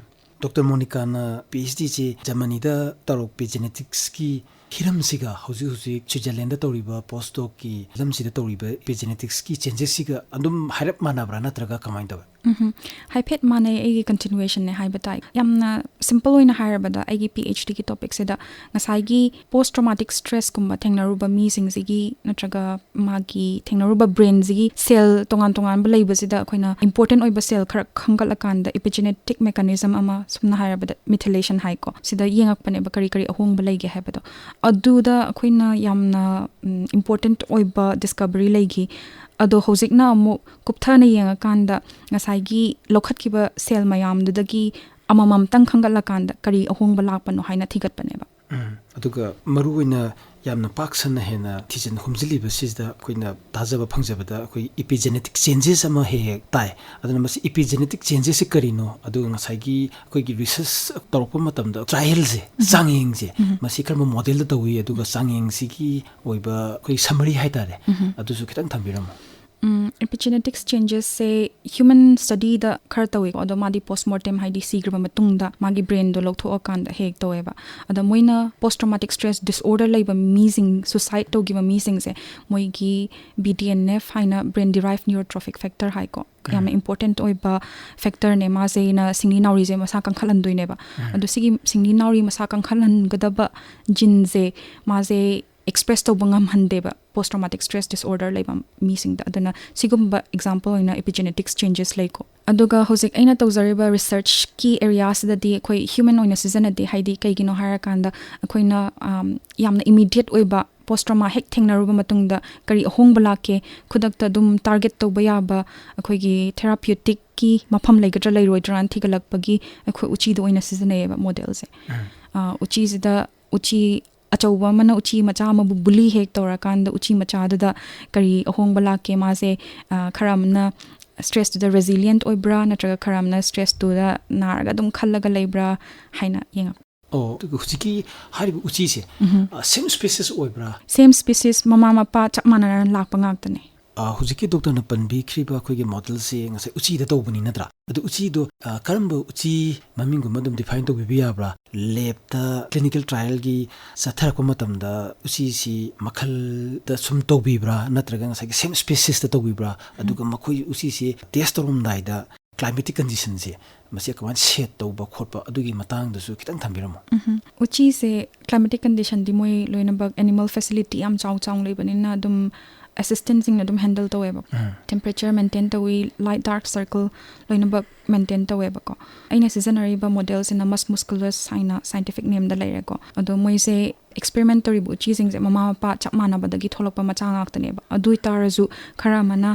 Doctor Monicaꯅ PhDꯁꯤ Germanyꯗ ꯇꯧꯔꯛꯄ epigeneticsꯀꯤ ꯍꯤꯔꯝꯁꯤꯒ ꯍꯧꯖꯤꯛ ꯍꯧꯖꯤꯛ Switzerlandꯗ ꯇꯧꯔꯤꯕ postdocꯀꯤ ꯍꯤꯔꯝꯁꯤꯗ ꯇꯧꯔꯤꯕ epigeneticsꯀꯤ changesꯁꯤꯒ ꯑꯗꯨꯝ ꯍꯥꯏꯔꯞ ꯃꯥꯟꯅꯕ꯭ꯔꯥ, ꯅꯠꯇ꯭ꯔꯒ ꯀꯃꯥꯏꯅ ꯇꯧꯋꯦ? ꯎꯝ, ꯍꯥꯏꯐꯦꯠ ꯃꯥꯟꯅꯩ, ꯑꯩꯒꯤ continuationꯅꯦ ꯍꯥꯏꯕ ꯇꯥꯏ꯫ ꯌꯥꯝꯅ simple ꯑꯣꯏꯅ ꯍꯥꯏꯔꯕꯗ, ꯑꯩꯒꯤ PhDꯒꯤ topicꯁꯤꯗ ꯉꯁꯥꯏꯒꯤ post traumatic stressꯀꯨꯝꯕ ꯊꯦꯡꯅꯔꯨꯕ ꯃꯤꯁꯤꯡꯁꯤꯒꯤ ꯅꯠꯇ꯭ꯔꯒ ꯃꯥꯒꯤ ꯊꯦꯡꯅꯔꯨꯕ brainꯁꯤꯒꯤ cell ꯇꯣꯉꯥꯟ ꯇꯣꯉꯥꯟꯕ ꯂꯩꯕꯁꯤꯗ ꯑꯩꯈꯣꯏꯅ important ꯑꯣꯏꯕ cell ꯈꯔ ꯈꯪꯒꯠꯂꯀꯥꯟꯗ epigenetic mechanism ꯑꯃ, ꯁꯝꯅ ꯍꯥꯏꯔꯕꯗ methylation ꯍꯥꯏꯀꯣ, ꯁꯤꯗ ꯌꯦꯡꯉꯛꯄꯅꯦꯕ ꯀꯔꯤ ꯀꯔꯤ ꯑꯍꯣꯡꯕ ꯂꯩꯒꯦ ꯍꯥꯏꯕꯗꯣ꯫ ꯑꯗꯨꯗ ꯑꯩꯈꯣꯏꯅ ꯌꯥꯝꯅ, ꯎꯝ, important ꯑꯣꯏꯕ discovery ꯂꯩꯈꯤ꯫ ꯑꯗꯣ ꯍꯧꯖꯤꯛꯅ ꯑꯃꯨꯛ ꯀꯨꯞꯊꯅ ꯌꯦꯡꯉꯀꯥꯟꯗ ꯉꯁꯥꯏꯒꯤ ꯂꯧꯈꯠꯈꯤꯕ cell ꯃꯌꯥꯝꯗꯨꯗꯒꯤ ꯑꯃꯃꯝꯇꯪ ꯈꯪꯒꯠꯂꯀꯥꯟꯗ ꯀꯔꯤ ꯑꯍꯣꯡꯕ ꯂꯥꯛꯄꯅꯣ ꯍꯥꯏꯅ ꯊꯤꯒꯠꯄꯅꯦꯕ꯫ ꯎꯝ꯫ ꯑꯗꯨꯒ ꯃꯔꯨꯑꯣꯏꯅ ꯌꯥꯝꯅ ꯄꯥꯛ ꯁꯟꯅ ꯍꯦꯟꯅ ꯊꯤꯖꯤꯟ ꯍꯨꯝꯖꯤꯜꯂꯤꯕꯁꯤꯗ ꯑꯩꯈꯣꯏꯅ ꯇꯥꯖꯕ ꯐꯪꯖꯕꯗ ꯑꯩꯈꯣꯏ epigenetic changes ꯑꯃ ꯍꯦꯛ ꯍꯦꯛ ꯇꯥꯏ꯫ ꯑꯗꯨꯅ ꯃꯁꯤ epigenetic changesꯁꯤ ꯀꯔꯤꯅꯣ? ꯑꯗꯨꯒ ꯉꯁꯥꯏꯒꯤ ꯑꯩꯈꯣꯏꯒꯤ research ꯇꯧꯔꯛꯄ ꯃꯇꯝꯗ trialꯁꯦ, ꯎꯝ꯫ ꯆꯥꯡꯌꯦꯡꯁꯦ, ꯎꯝ꯫ ꯃꯁꯤ ꯀꯔꯝꯕ modelꯗ ꯇꯧꯏ? ꯑꯗꯨꯒ ꯆꯥꯡꯌꯦꯡꯁꯤꯒꯤ ꯑꯣꯏꯕ ꯑꯩꯈꯣꯏ summary ꯍꯥꯏꯇꯥꯔꯦ, ꯎꯝ꯫ ꯑꯗꯨꯁꯨ ꯈꯤꯇꯪ ꯊꯝꯕꯤꯔꯝꯃꯣ꯫ ꯎꯝ, epigenetics changesꯁꯦ human studyꯗ ꯈꯔ ꯇꯧꯋꯦꯀꯣ, ꯑꯗꯣ ꯃꯥꯗꯤ post mortem, ꯍꯥꯏꯗꯤ ꯁꯤꯈ꯭ꯔꯕ ꯃꯇꯨꯡꯗ ꯃꯥꯒꯤ brainꯗꯣ ꯂꯧꯊꯣꯛꯑꯀꯥꯟꯗ ꯍꯦꯛ ꯇꯧꯋꯦꯕ꯫ ꯑꯗ ꯃꯣꯏꯅ post traumatic stress disorder ꯂꯩꯕ ꯃꯤꯁꯤꯡ, suicide ꯇꯧꯈꯤꯕ ꯃꯤꯁꯤꯡꯁꯦ, ꯃꯣꯏꯒꯤ B D N F ꯍꯥꯏꯅ brain derived neurotrophic factor ꯍꯥꯏꯀꯣ, ꯌꯥꯝꯅ ꯎꯝ꯫ important ꯑꯣꯏꯕ factorꯅꯦ꯫ ꯃꯥꯁꯦꯅ ꯁꯤꯡꯂꯤ ꯅꯥꯎꯔꯤꯁꯦ ꯃꯁꯥ ꯀꯟꯈꯠꯍꯟꯗꯣꯏꯅꯦꯕ꯫ ꯎꯝ꯫ ꯑꯗꯣ ꯁꯤꯒꯤ ꯁꯤꯡꯂꯤ ꯅꯥꯎꯔꯤ ꯃꯁꯥ ꯀꯟꯈꯠꯍꯟꯒꯗꯕ geneꯁꯦ ꯃꯥꯁꯦ express ꯇꯧꯕ ꯉꯝꯍꯟꯗꯦꯕ post traumatic stress disorder ꯂꯩꯕ ꯃꯤꯁꯤꯡꯗ꯫ ꯑꯗꯨꯅ ꯁꯤꯒꯨꯝꯕ example ꯑꯣꯏꯅ epigenetics changes ꯂꯩꯀꯣ꯫ ꯑꯗꯨꯒ ꯍꯧꯖꯤꯛ ꯑꯩꯅ ꯇꯧꯖꯔꯤꯕ researchꯀꯤ areaꯁꯤꯗꯗꯤ ꯑꯩꯈꯣꯏ human ꯑꯣꯏꯅ ꯁꯤꯖꯤꯟꯅꯗꯦ, ꯍꯥꯏꯗꯤ ꯀꯩꯒꯤꯅꯣ ꯍꯥꯏꯔꯀꯥꯟꯗ ꯑꯩꯈꯣꯏꯅ, ꯑꯝ, ꯌꯥꯝꯅ immediate ꯑꯣꯏꯕ post trauma ꯍꯦꯛ ꯊꯦꯡꯅꯔꯨꯕ ꯃꯇꯨꯡꯗ ꯀꯔꯤ ꯑꯍꯣꯡꯕ ꯂꯥꯛꯀꯦ, ꯈꯨꯗꯛꯇ ꯑꯗꯨꯝ target ꯇꯧꯕ ꯌꯥꯕ ꯑꯩꯈꯣꯏꯒꯤ therapeuticꯀꯤ ꯃꯐꯝ ꯂꯩꯒꯗ꯭ꯔꯥ ꯂꯩꯔꯣꯏꯗ꯭ꯔꯥꯅ ꯊꯤꯒꯠꯂꯛꯄꯒꯤ ꯑꯩꯈꯣꯏ ꯎꯆꯤꯗ ꯑꯣꯏꯅ ꯁꯤꯖꯤꯟꯅꯩꯌꯦꯕ modelꯁꯦ꯫ ꯎꯝ꯫ ꯑ, ꯎꯆꯤꯁꯤꯗ ꯎꯆꯤ ꯑꯆꯧꯕ ꯑꯃꯅ ꯎꯆꯤ ꯃꯆꯥ ꯑꯃꯕꯨ bully ꯍꯦꯛ ꯇꯧꯔꯀꯥꯟꯗ ꯎꯆꯤ ꯃꯆꯥꯗꯨꯗ ꯀꯔꯤ ꯑꯍꯣꯡꯕ ꯂꯥꯛꯀꯦ, ꯃꯥꯁꯦ, ꯑ, ꯈꯔ ꯑꯃꯅ stressꯇꯨꯗ resilient ꯑꯣꯏꯕ꯭ꯔꯥ, ꯅꯠꯇ꯭ꯔꯒ ꯈꯔ ꯑꯃꯅ stressꯇꯨꯗ ꯅꯥꯔꯒ ꯑꯗꯨꯝ ꯈꯜꯂꯒ ꯂꯩꯕ꯭ꯔꯥ ꯍꯥꯏꯅ ꯌꯦꯡꯉꯛꯄ꯫ ꯑꯣ, ꯑꯗꯨꯒ ꯍꯧꯖꯤꯛꯀꯤ ꯍꯥꯏꯔꯤꯕ ꯎꯆꯤꯁꯦ, ꯎꯝꯍꯨꯝ꯫ ꯑ, same species ꯑꯣꯏꯕ꯭ꯔꯥ? Same species, ꯃꯃꯥ ꯃꯄꯥ ꯆꯞ ꯃꯥꯟꯅꯅ ꯂꯥꯛꯄ ꯉꯥꯛꯇꯅꯦ꯫ ꯑ, ꯍꯧꯖꯤꯛꯀꯤ ꯗꯣꯛꯇꯔꯅ ꯄꯟꯕꯤꯈ꯭ꯔꯤꯕ ꯑꯩꯈꯣꯏꯒꯤ modelꯁꯦ ꯉꯁꯥꯏ ꯎꯆꯤꯗ ꯇꯧꯕꯅꯤ ꯅꯠꯇ꯭ꯔꯥ? ꯑꯗꯨ ꯎꯆꯤꯗꯣ, ꯑ, ꯀꯔꯝꯕ ꯎꯆꯤ ꯃꯃꯤꯡꯒꯨꯝꯕ ꯑꯗꯨꯝ define ꯇꯧꯕꯤꯕ ꯌꯥꯕ꯭ꯔꯥ? Labꯇ clinical trialꯒꯤ ꯆꯠꯊꯔꯛꯄ ꯃꯇꯝꯗ ꯎꯆꯤꯁꯤ ꯃꯈꯜꯗ ꯁꯨꯝ ꯇꯧꯕꯤꯕ꯭ꯔꯥ? ꯅꯠꯇ꯭ꯔꯒ ꯉꯁꯥꯏꯒꯤ same speciesꯇ ꯇꯧꯕꯤꯕ꯭ꯔꯥ? ꯑꯗꯨꯒ ꯃꯈꯣꯏ ꯎꯆꯤꯁꯤ test ꯇꯧꯔꯝꯗꯥꯏꯗ climatic conditionꯁꯦ ꯃꯁꯤ ꯀꯃꯥꯏꯅ set ꯇꯧꯕ ꯈꯣꯠꯄ ꯑꯗꯨꯒꯤ ꯃꯇꯥꯡꯗꯁꯨ ꯈꯤꯇꯪ ꯊꯝꯕꯤꯔꯝꯃꯣ꯫ ꯎꯝꯍꯨꯝ꯫ ꯎꯆꯤꯁꯦ climatic conditionꯗꯤ ꯃꯣꯏ ꯂꯣꯏꯅꯃꯛ animal facility ꯌꯥꯝ ꯆꯥꯎ ꯆꯥꯎꯅ ꯂꯩꯕꯅꯤꯅ ꯑꯗꯨꯝ assistantꯁꯤꯡꯅ ꯑꯗꯨꯝ handle ꯇꯧꯋꯦꯕ꯫ ꯎꯝ꯫ Temperature maintain ꯇꯧꯏ, light dark circle ꯂꯣꯏꯅꯃꯛ ꯃꯦꯟꯇꯦꯟ ꯇꯧꯋꯦꯕꯀꯣ꯫ ꯑꯩꯅ ꯁꯤꯖꯤꯟꯅꯔꯤꯕ ꯃꯣꯗꯦꯜꯁꯤꯅ ꯃꯁ ꯃꯨꯁꯀꯨꯂꯁ ꯍꯥꯏꯅ ꯁꯥꯏꯟꯇꯤꯐꯤꯛ ꯅꯦꯝꯗ ꯂꯩꯔꯦꯀꯣ꯫ ꯑꯗꯣ ꯃꯣꯏꯁꯦ ꯑꯦꯛꯁꯄꯦꯔꯤꯃꯦꯟ ꯇꯧꯔꯤꯕ ꯎꯆꯤꯁꯤꯡꯁꯦ ꯃꯃꯥ ꯃꯄꯥ ꯆꯞ ꯃꯥꯟꯅꯕꯗꯒꯤ ꯊꯣꯛꯂꯛꯄ ꯃꯆꯥ ꯉꯥꯛꯇꯅꯦꯕ꯫ ꯑꯗꯨ ꯑꯣꯏꯇꯥꯔꯁꯨ ꯈꯔ ꯑꯃꯅ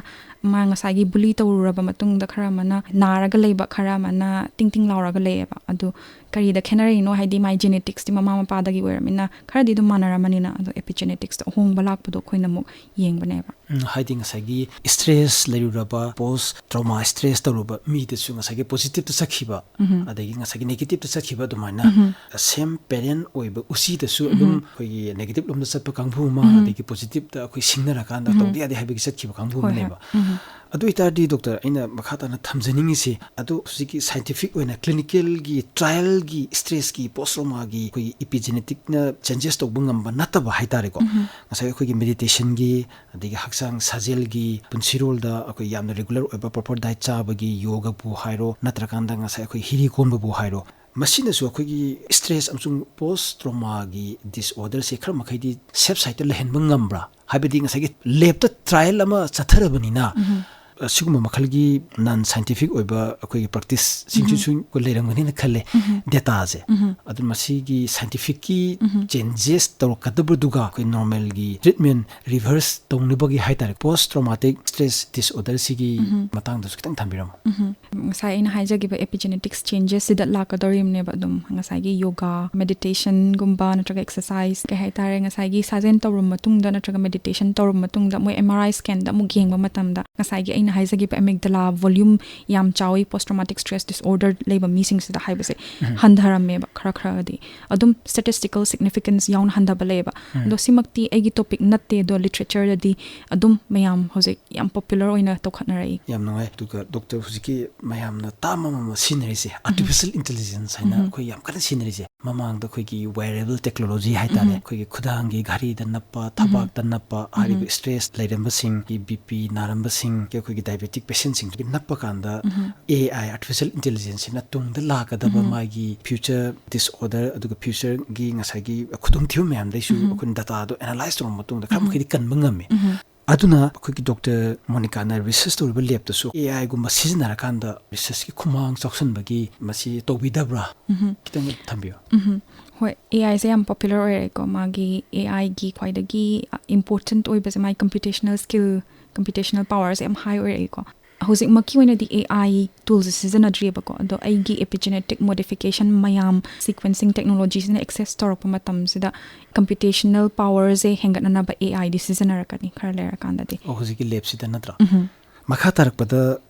ꯃꯥ ꯉꯁꯥꯏꯒꯤ ꯕꯨꯂꯤ ꯇꯧꯔꯨꯔꯕ ꯃꯇꯨꯡꯗ ꯈꯔ ꯑꯃꯅ ꯅꯥꯔꯒ ꯂꯩꯕ, ꯈꯔ ꯑꯃꯅ ꯇꯤꯡ ꯇꯤꯡ ꯂꯥꯎꯔꯒ ꯂꯩꯌꯦꯕ꯫ ꯑꯗꯨ ꯀꯔꯤꯗ ꯈꯦꯠꯅꯔꯤꯅꯣ ꯍꯥꯏꯗꯤ ꯃꯥꯏ ꯖꯦꯅꯦꯇꯤꯛꯁꯇꯤ ꯃꯃꯥ ꯃꯄꯥꯗꯒꯤ ꯑꯣꯏꯔꯕꯅꯤꯅ ꯈꯔꯗꯤ ꯑꯗꯨꯝ ꯃꯥꯟꯅꯔꯝꯃꯅꯤꯅ꯫ ꯑꯗꯣ ꯑꯦꯄꯤꯖꯦꯅꯦꯇꯤꯛꯁꯇ ꯑꯍꯣꯡꯕ ꯂꯥꯛꯄꯗꯣ ꯑꯩꯈꯣꯏꯅ ꯑꯃꯨꯛ ꯌꯦꯡꯕꯅꯦꯕ꯫ ꯎꯝ, ꯍꯥꯏꯗꯤ ꯉꯁꯥꯏꯒꯤ ꯏꯁꯇ꯭ꯔꯦꯁ ꯂꯩꯔꯨꯔꯕ, ꯄꯣꯁ ꯇ꯭ꯔꯣꯃꯥ ꯏꯁꯇ꯭ꯔꯦꯁ ꯇꯧꯔꯨꯕ ꯃꯤꯗꯁꯨ ꯉꯁꯥꯏꯒꯤ ꯄꯣꯖꯤꯇꯤꯞꯇ ꯆꯠꯈꯤꯕ, ꯑꯗꯒꯤ ꯉꯁꯥꯏꯒꯤ ꯅꯦꯒꯦꯇꯤꯞꯇ ꯆꯠꯈꯤꯕ ꯑꯗꯨꯃꯥꯏꯅ ꯁꯦꯝ ꯄꯦꯔꯦꯟ ꯑꯣꯏꯕ ꯎꯆꯤꯗꯁꯨ ꯑꯗꯨꯝ ꯑꯩꯈꯣꯏꯒꯤ ꯅꯦꯒꯦꯇꯤꯞ ꯂꯣꯝꯗ ꯆꯠꯄ ꯀꯥꯡꯕꯨ ꯑꯃ, ꯑꯗꯒꯤ ꯄꯣꯖꯤꯇꯤꯞꯇ ꯑꯩꯈꯣꯏ ꯁꯤꯡꯅꯔꯀꯥꯟꯗ ꯇꯧꯗ ꯌꯥꯗꯦ ꯍꯥꯏꯕꯒꯤ ꯆꯠꯈꯤꯕ ꯀꯥꯡꯕꯨ ꯑꯃ ꯂꯩꯕ꯫ ꯑꯗꯨ ꯑꯣꯏꯇꯥꯔꯗꯤ ꯗꯣꯛꯇꯔ, ꯑꯩꯅ ꯃꯈꯥ ꯇꯥꯅ ꯊꯝꯖꯅꯤꯡꯉꯤꯁꯤ, ꯑꯗꯣ ꯍꯧꯖꯤꯛꯀꯤ ꯁꯥꯏꯟꯇꯤꯐꯤꯛ ꯑꯣꯏꯅ ꯀ꯭ꯂꯤꯅꯤꯀꯦꯜꯒꯤ ꯇ꯭ꯔꯥꯏꯌꯦꯜꯒꯤ ꯏꯁꯇ꯭ꯔꯦꯁꯀꯤ ꯄꯣꯁ ꯇ꯭ꯔꯣꯃꯥꯒꯤ ꯑꯩꯈꯣꯏꯒꯤ ꯏꯄꯤꯖꯦꯅꯦꯇꯤꯛꯅ ꯆꯦꯟꯖꯦꯁ ꯇꯧꯕ ꯉꯝꯕ ꯅꯠꯇꯕ ꯍꯥꯏꯇꯥꯔꯦꯀꯣ꯫ ꯉꯁꯥꯏ ꯑꯩꯈꯣꯏꯒꯤ ꯃꯦꯗꯤꯇꯦꯁꯟꯒꯤ, ꯑꯗꯒꯤ ꯍꯛꯆꯥꯡ ꯁꯥꯖꯦꯜꯒꯤ, ꯄꯨꯟꯁꯤꯔꯣꯜꯗ ꯑꯩꯈꯣꯏ ꯌꯥꯝꯅ ꯔꯤꯒꯨꯂꯔ ꯑꯣꯏꯕ ꯄ꯭ꯔꯣꯄꯔ ꯗꯥꯏꯠ ꯆꯥꯕꯒꯤ, ꯌꯣꯒꯕꯨ ꯍꯥꯏꯔꯣ, ꯅꯠꯇ꯭ꯔꯀꯥꯟꯗ ꯉꯁꯥꯏ ꯑꯩꯈꯣꯏ ꯍꯤꯔꯤ ꯀꯣꯟꯕꯕꯨ ꯍꯥꯏꯔꯣ, ꯃꯁꯤꯅꯁꯨ ꯑꯩꯈꯣꯏꯒꯤ ꯏꯁꯇ꯭ꯔꯦꯁ ꯑꯃꯁꯨꯡ ꯄꯣꯁ ꯇ꯭ꯔꯣꯃꯥꯒꯤ ꯗꯤꯁꯑꯣꯔꯗꯔꯁꯦ ꯈꯔ ꯃꯈꯩꯗꯤ ꯁꯦꯐ ꯁꯥꯏꯠꯇ ꯂꯩꯍꯟꯕ ꯉꯝꯕ꯭ꯔꯥ? ꯍꯥꯏꯕꯗꯤ ꯉꯁꯥꯏꯒꯤ ꯂꯦꯞꯇ ꯇ꯭ꯔꯥꯏꯌꯦꯜ ꯑꯃ ꯆꯠꯊꯔꯕꯅꯤꯅ, ꯑꯁꯤꯒꯨꯝꯕ ꯃꯈꯜꯒꯤ ꯅꯟ ꯁꯥꯏꯟꯇꯤꯐꯤꯛ ꯑꯣꯏꯕ ꯑꯩꯈꯣꯏꯒꯤ ꯄ꯭ꯔꯦꯛꯇꯤꯁꯁꯤꯡꯁꯤꯁꯨ ꯂꯩꯔꯝꯒꯅꯤꯅ ꯈꯜꯂꯦ, ꯗꯦꯇꯥꯁꯦ꯫ ꯑꯗꯨ ꯃꯁꯤꯒꯤ ꯁꯥꯏꯟꯇꯤꯐꯤꯛꯀꯤ ꯆꯦꯟꯖꯦꯁ ꯇꯧꯔꯛꯀꯗꯕꯗꯨꯒ ꯑꯩꯈꯣꯏ ꯅꯣꯔꯃꯦꯜꯒꯤ ꯇ꯭ꯔꯤꯠꯃꯦꯟ ꯔꯤꯚꯔꯁ ꯇꯧꯅꯕꯒꯤ ꯍꯥꯏꯇꯥꯔꯦ, ꯄꯣꯁ ꯇ꯭ꯔꯣꯃꯥꯇꯤꯛ ꯁ꯭ꯇ꯭ꯔꯦꯁ ꯗꯤꯁꯑꯣꯔꯗꯔꯁꯤꯒꯤ ꯃꯇꯥꯡꯗꯁꯨ ꯈꯤꯇꯪ ꯊꯝꯕꯤꯔꯝꯃꯣ꯫ ꯉꯁꯥꯏ ꯑꯩꯅ ꯍꯥꯏꯖꯈꯤꯕ ꯑꯦꯄꯤꯖꯦꯅꯦꯇꯤꯛꯁ ꯆꯦꯟꯖꯦꯁꯁꯤꯗ ꯂꯥꯛꯀꯗꯧꯔꯤꯕꯅꯦꯕ꯫ ꯑꯗꯨꯝ ꯉꯁꯥꯏꯒꯤ ꯌꯣꯒꯥ, ꯃꯦꯗꯤꯇꯦꯁꯟꯒꯨꯝꯕ ꯅꯠꯇ꯭ꯔꯒ ꯑꯦꯛꯁꯔꯁꯥꯏꯁ, ꯀꯩ ꯍꯥꯏꯇꯥꯔꯦ, ꯉꯁꯥꯏꯒꯤ ꯁꯥꯖꯦꯜ ꯇꯧꯔꯕ ꯃꯇꯨꯡꯗ ꯅꯠꯇ꯭ꯔꯒ ꯃꯦꯗꯤꯇꯦꯁꯟ ꯇꯧꯔꯕ ꯃꯇꯨꯡꯗ ꯃꯣꯏ ꯑꯦꯝ ꯑꯥꯔ ꯑꯥꯏ ꯁ꯭ꯀꯦꯟꯗ ꯑꯃꯨꯛ ꯌꯦꯡꯕ ꯃꯇꯝꯗ ꯉꯁꯥꯏꯒꯤ ꯑꯩꯅ ꯍꯥꯏꯖꯈꯤꯕ ꯑꯦꯃꯤꯒꯗꯂꯥ ꯚꯣꯂ꯭ꯌꯨꯝ ꯌꯥꯝ ꯆꯥꯎꯋꯤ ꯄꯣꯁ ꯇ꯭ꯔꯣꯃꯥꯇꯤꯛ ꯁ꯭ꯇ꯭ꯔꯦꯁ ꯗꯤꯁꯑꯣꯔꯗꯔ ꯂꯩꯕ ꯃꯤꯁꯤꯡꯁꯤꯗ ꯍꯥꯏꯕꯁꯦ ꯍꯟꯊꯔꯝꯃꯦꯕ ꯈꯔ ꯈꯔꯗꯤ꯫ ꯑꯗꯨꯝ ꯁ꯭ꯇꯦꯇꯤꯁꯇꯤꯀꯦꯜ ꯁꯤꯒꯅꯤꯐꯤꯀꯦꯟꯁ ꯌꯥꯎꯅ ꯍꯟꯊꯕ ꯂꯩꯌꯦꯕ꯫ ꯑꯗꯣ ꯁꯤꯃꯛꯇꯤ ꯑꯩꯒꯤ ꯇꯣꯄꯤꯛ ꯅꯠꯇꯦ, ꯑꯗꯣ ꯂꯤꯇꯔꯦꯆꯔꯗꯗꯤ ꯑꯗꯨꯝ ꯃꯌꯥꯝ ꯍꯧꯖꯤꯛ ꯌꯥꯝ ꯄꯣꯄꯨꯂꯔ ꯑꯣꯏꯅ ꯇꯧꯈꯠꯅꯔꯛꯏ꯫ ꯌꯥꯝ ꯅꯨꯡꯉꯥꯏ꯫ ꯑꯗꯨꯒ ꯗꯣꯛꯇꯔ, ꯍꯧꯖꯤꯛꯀꯤ ꯃꯌꯥꯝꯅ ꯇꯥꯝ ꯑꯃ ꯑꯃ ꯁꯤꯖꯤꯟꯅꯔꯤꯁꯦ, ꯑꯥꯔꯇꯤꯐꯤꯁꯤꯌꯦꯜ ꯏꯟꯇꯦꯂꯤꯖꯦꯟꯁ ꯍꯥꯏꯅ ꯑꯩꯈꯣꯏ ꯌꯥꯝ ꯀꯟꯅ ꯁꯤꯖꯤꯟꯅꯔꯤꯁꯦ, ꯃꯃꯥꯡꯗ ꯑꯩꯈꯣꯏꯒꯤ ꯋꯦꯔꯦꯕꯜ ꯇꯦꯛꯅꯣꯂꯣꯖꯤ ꯍꯥꯏꯇꯥꯔꯦ, ꯑꯩꯈꯣꯏꯒꯤ ꯈꯨꯗꯥꯡꯒꯤ ꯘꯔꯤꯗ ꯅꯞꯄ, ꯊꯕꯥꯛꯇ ꯅꯞꯄ, ꯍꯥꯏꯔꯤꯕ ꯏꯁꯇ꯭ꯔꯦꯁ ꯂꯩꯔꯝꯕꯁꯤꯡꯒꯤ, ꯕꯤ ꯄꯤ ꯅꯥꯔꯝꯕꯁꯤꯡꯒꯤ, ꯑꯩꯈꯣꯏꯒꯤ ꯗꯥꯏꯕꯦꯇꯤꯛ ꯄꯦꯁꯦꯟꯁꯤꯡꯗꯨꯒꯤ ꯅꯞꯄ ꯀꯥꯟꯗ, ꯑꯦ ꯑꯥꯏ, ꯑꯥꯔꯇꯤꯐꯤꯁꯤꯌꯦꯜ ꯏꯟꯇꯦꯂꯤꯖꯦꯟꯁꯁꯤꯅ ꯇꯨꯡꯗ ꯂꯥꯛꯀꯗꯕ ꯃꯥꯒꯤ ꯐ꯭ꯌꯨꯆꯔ ꯗꯤꯁꯑꯣꯔꯗꯔ, ꯑꯗꯨꯒ ꯐ꯭ꯌꯨꯆꯔꯒꯤ ꯉꯁꯥꯏꯒꯤ ꯈꯨꯗꯣꯡꯊꯤꯕ ꯃꯌꯥꯝꯗꯩꯁꯨ ꯑꯩꯈꯣꯏꯅ ꯗꯇꯥꯗꯣ ꯑꯦꯅꯥꯂꯥꯏꯁ ꯇꯧꯔꯕ ꯃꯇꯨꯡꯗ ꯈꯔ ꯃꯈꯩꯗꯤ ꯀꯟꯕ ꯉꯝꯃꯤ꯫ ꯑꯗꯨꯅ ꯑꯩꯈꯣꯏꯒꯤ ꯗꯣꯛꯇꯔ ꯃꯣꯅꯤꯀꯥꯅ ꯔꯤꯁꯔꯁ ꯇꯧꯔꯤꯕ ꯂꯦꯞꯇꯁꯨ ꯑꯦ ꯑꯥꯏꯒꯨꯝꯕ ꯁꯤꯖꯤꯟꯅꯔꯀꯥꯟꯗ ꯔꯤꯁꯔꯁꯀꯤ ꯈꯨꯃꯥꯡ ꯆꯥꯎꯁꯟꯕꯒꯤ ꯃꯁꯤ ꯇꯧꯕꯤꯗꯕ꯭ꯔꯥ? ꯈꯤꯇꯪ ꯊꯝꯕꯤꯌꯨ꯫ ꯎꯝ, ꯍꯣꯏ, ꯑꯦ ꯑꯥꯏꯁꯦ ꯌꯥꯝ ꯄꯣꯄꯨꯂꯔ ꯑꯣꯏꯔꯛꯑꯦꯀꯣ꯫ ꯃꯥꯒꯤ ꯑꯦ ꯑꯥꯏꯒꯤ ꯈ꯭ꯋꯥꯏꯗꯒꯤ ꯏꯝꯄꯣꯔꯇꯦꯟꯠ ꯑꯣꯏꯕꯁꯦ ꯃꯥꯒꯤ ꯀꯝꯄ꯭ꯌꯨꯇꯦꯁꯅꯦꯜ ꯁ꯭ꯀꯤꯜ, ꯀꯝꯄ꯭ꯌꯨꯇꯦꯁꯅꯦꯜ ꯄꯥꯋꯔꯁꯦ ꯌꯥꯝ ꯍꯥꯏ ꯑꯣꯏꯔꯛꯑꯦꯀꯣ꯫ ꯍꯧꯖꯤꯛꯃꯛꯀꯤ ꯑꯣꯏꯅꯗꯤ ꯑꯦ ꯑꯥꯏ ꯇꯨꯜꯁꯦ ꯁꯤꯖꯤꯟꯅꯗ꯭ꯔꯤꯑꯕꯀꯣ꯫ ꯑꯗꯣ ꯑꯩꯒꯤ ꯑꯦꯄꯤꯖꯦꯅꯦꯇꯤꯛ ꯃꯣꯗꯤꯐꯤꯀꯦꯁꯟ ꯃꯌꯥꯝ ꯁꯤꯀ꯭ꯋꯦꯟꯁꯤꯡ ꯇꯦꯛꯅꯣꯂꯣꯖꯤꯁꯤꯅ ꯑꯦꯛꯁꯦꯁ ꯇꯧꯔꯛꯄ ꯃꯇꯝꯁꯤꯗ ꯀꯝꯄ꯭ꯌꯨꯇꯦꯁꯅꯦꯜ ꯄꯥꯋꯔꯁꯦ ꯍꯦꯟꯒꯠꯅꯅꯕ ꯑꯦ ꯑꯥꯏꯗꯤ ꯁꯤꯖꯤꯟꯅꯔꯛꯀꯅꯤ ꯈꯔ ꯂꯩꯔꯀꯥꯟꯗꯗꯤ꯫ ꯑꯣ, ꯍꯧꯖꯤꯛꯀꯤ ꯂꯦꯞꯁꯤꯗ ꯅꯠꯇ꯭ꯔꯣ? ꯎꯝ꯫ ꯃꯈꯥ ꯇꯥꯔꯛꯄꯗ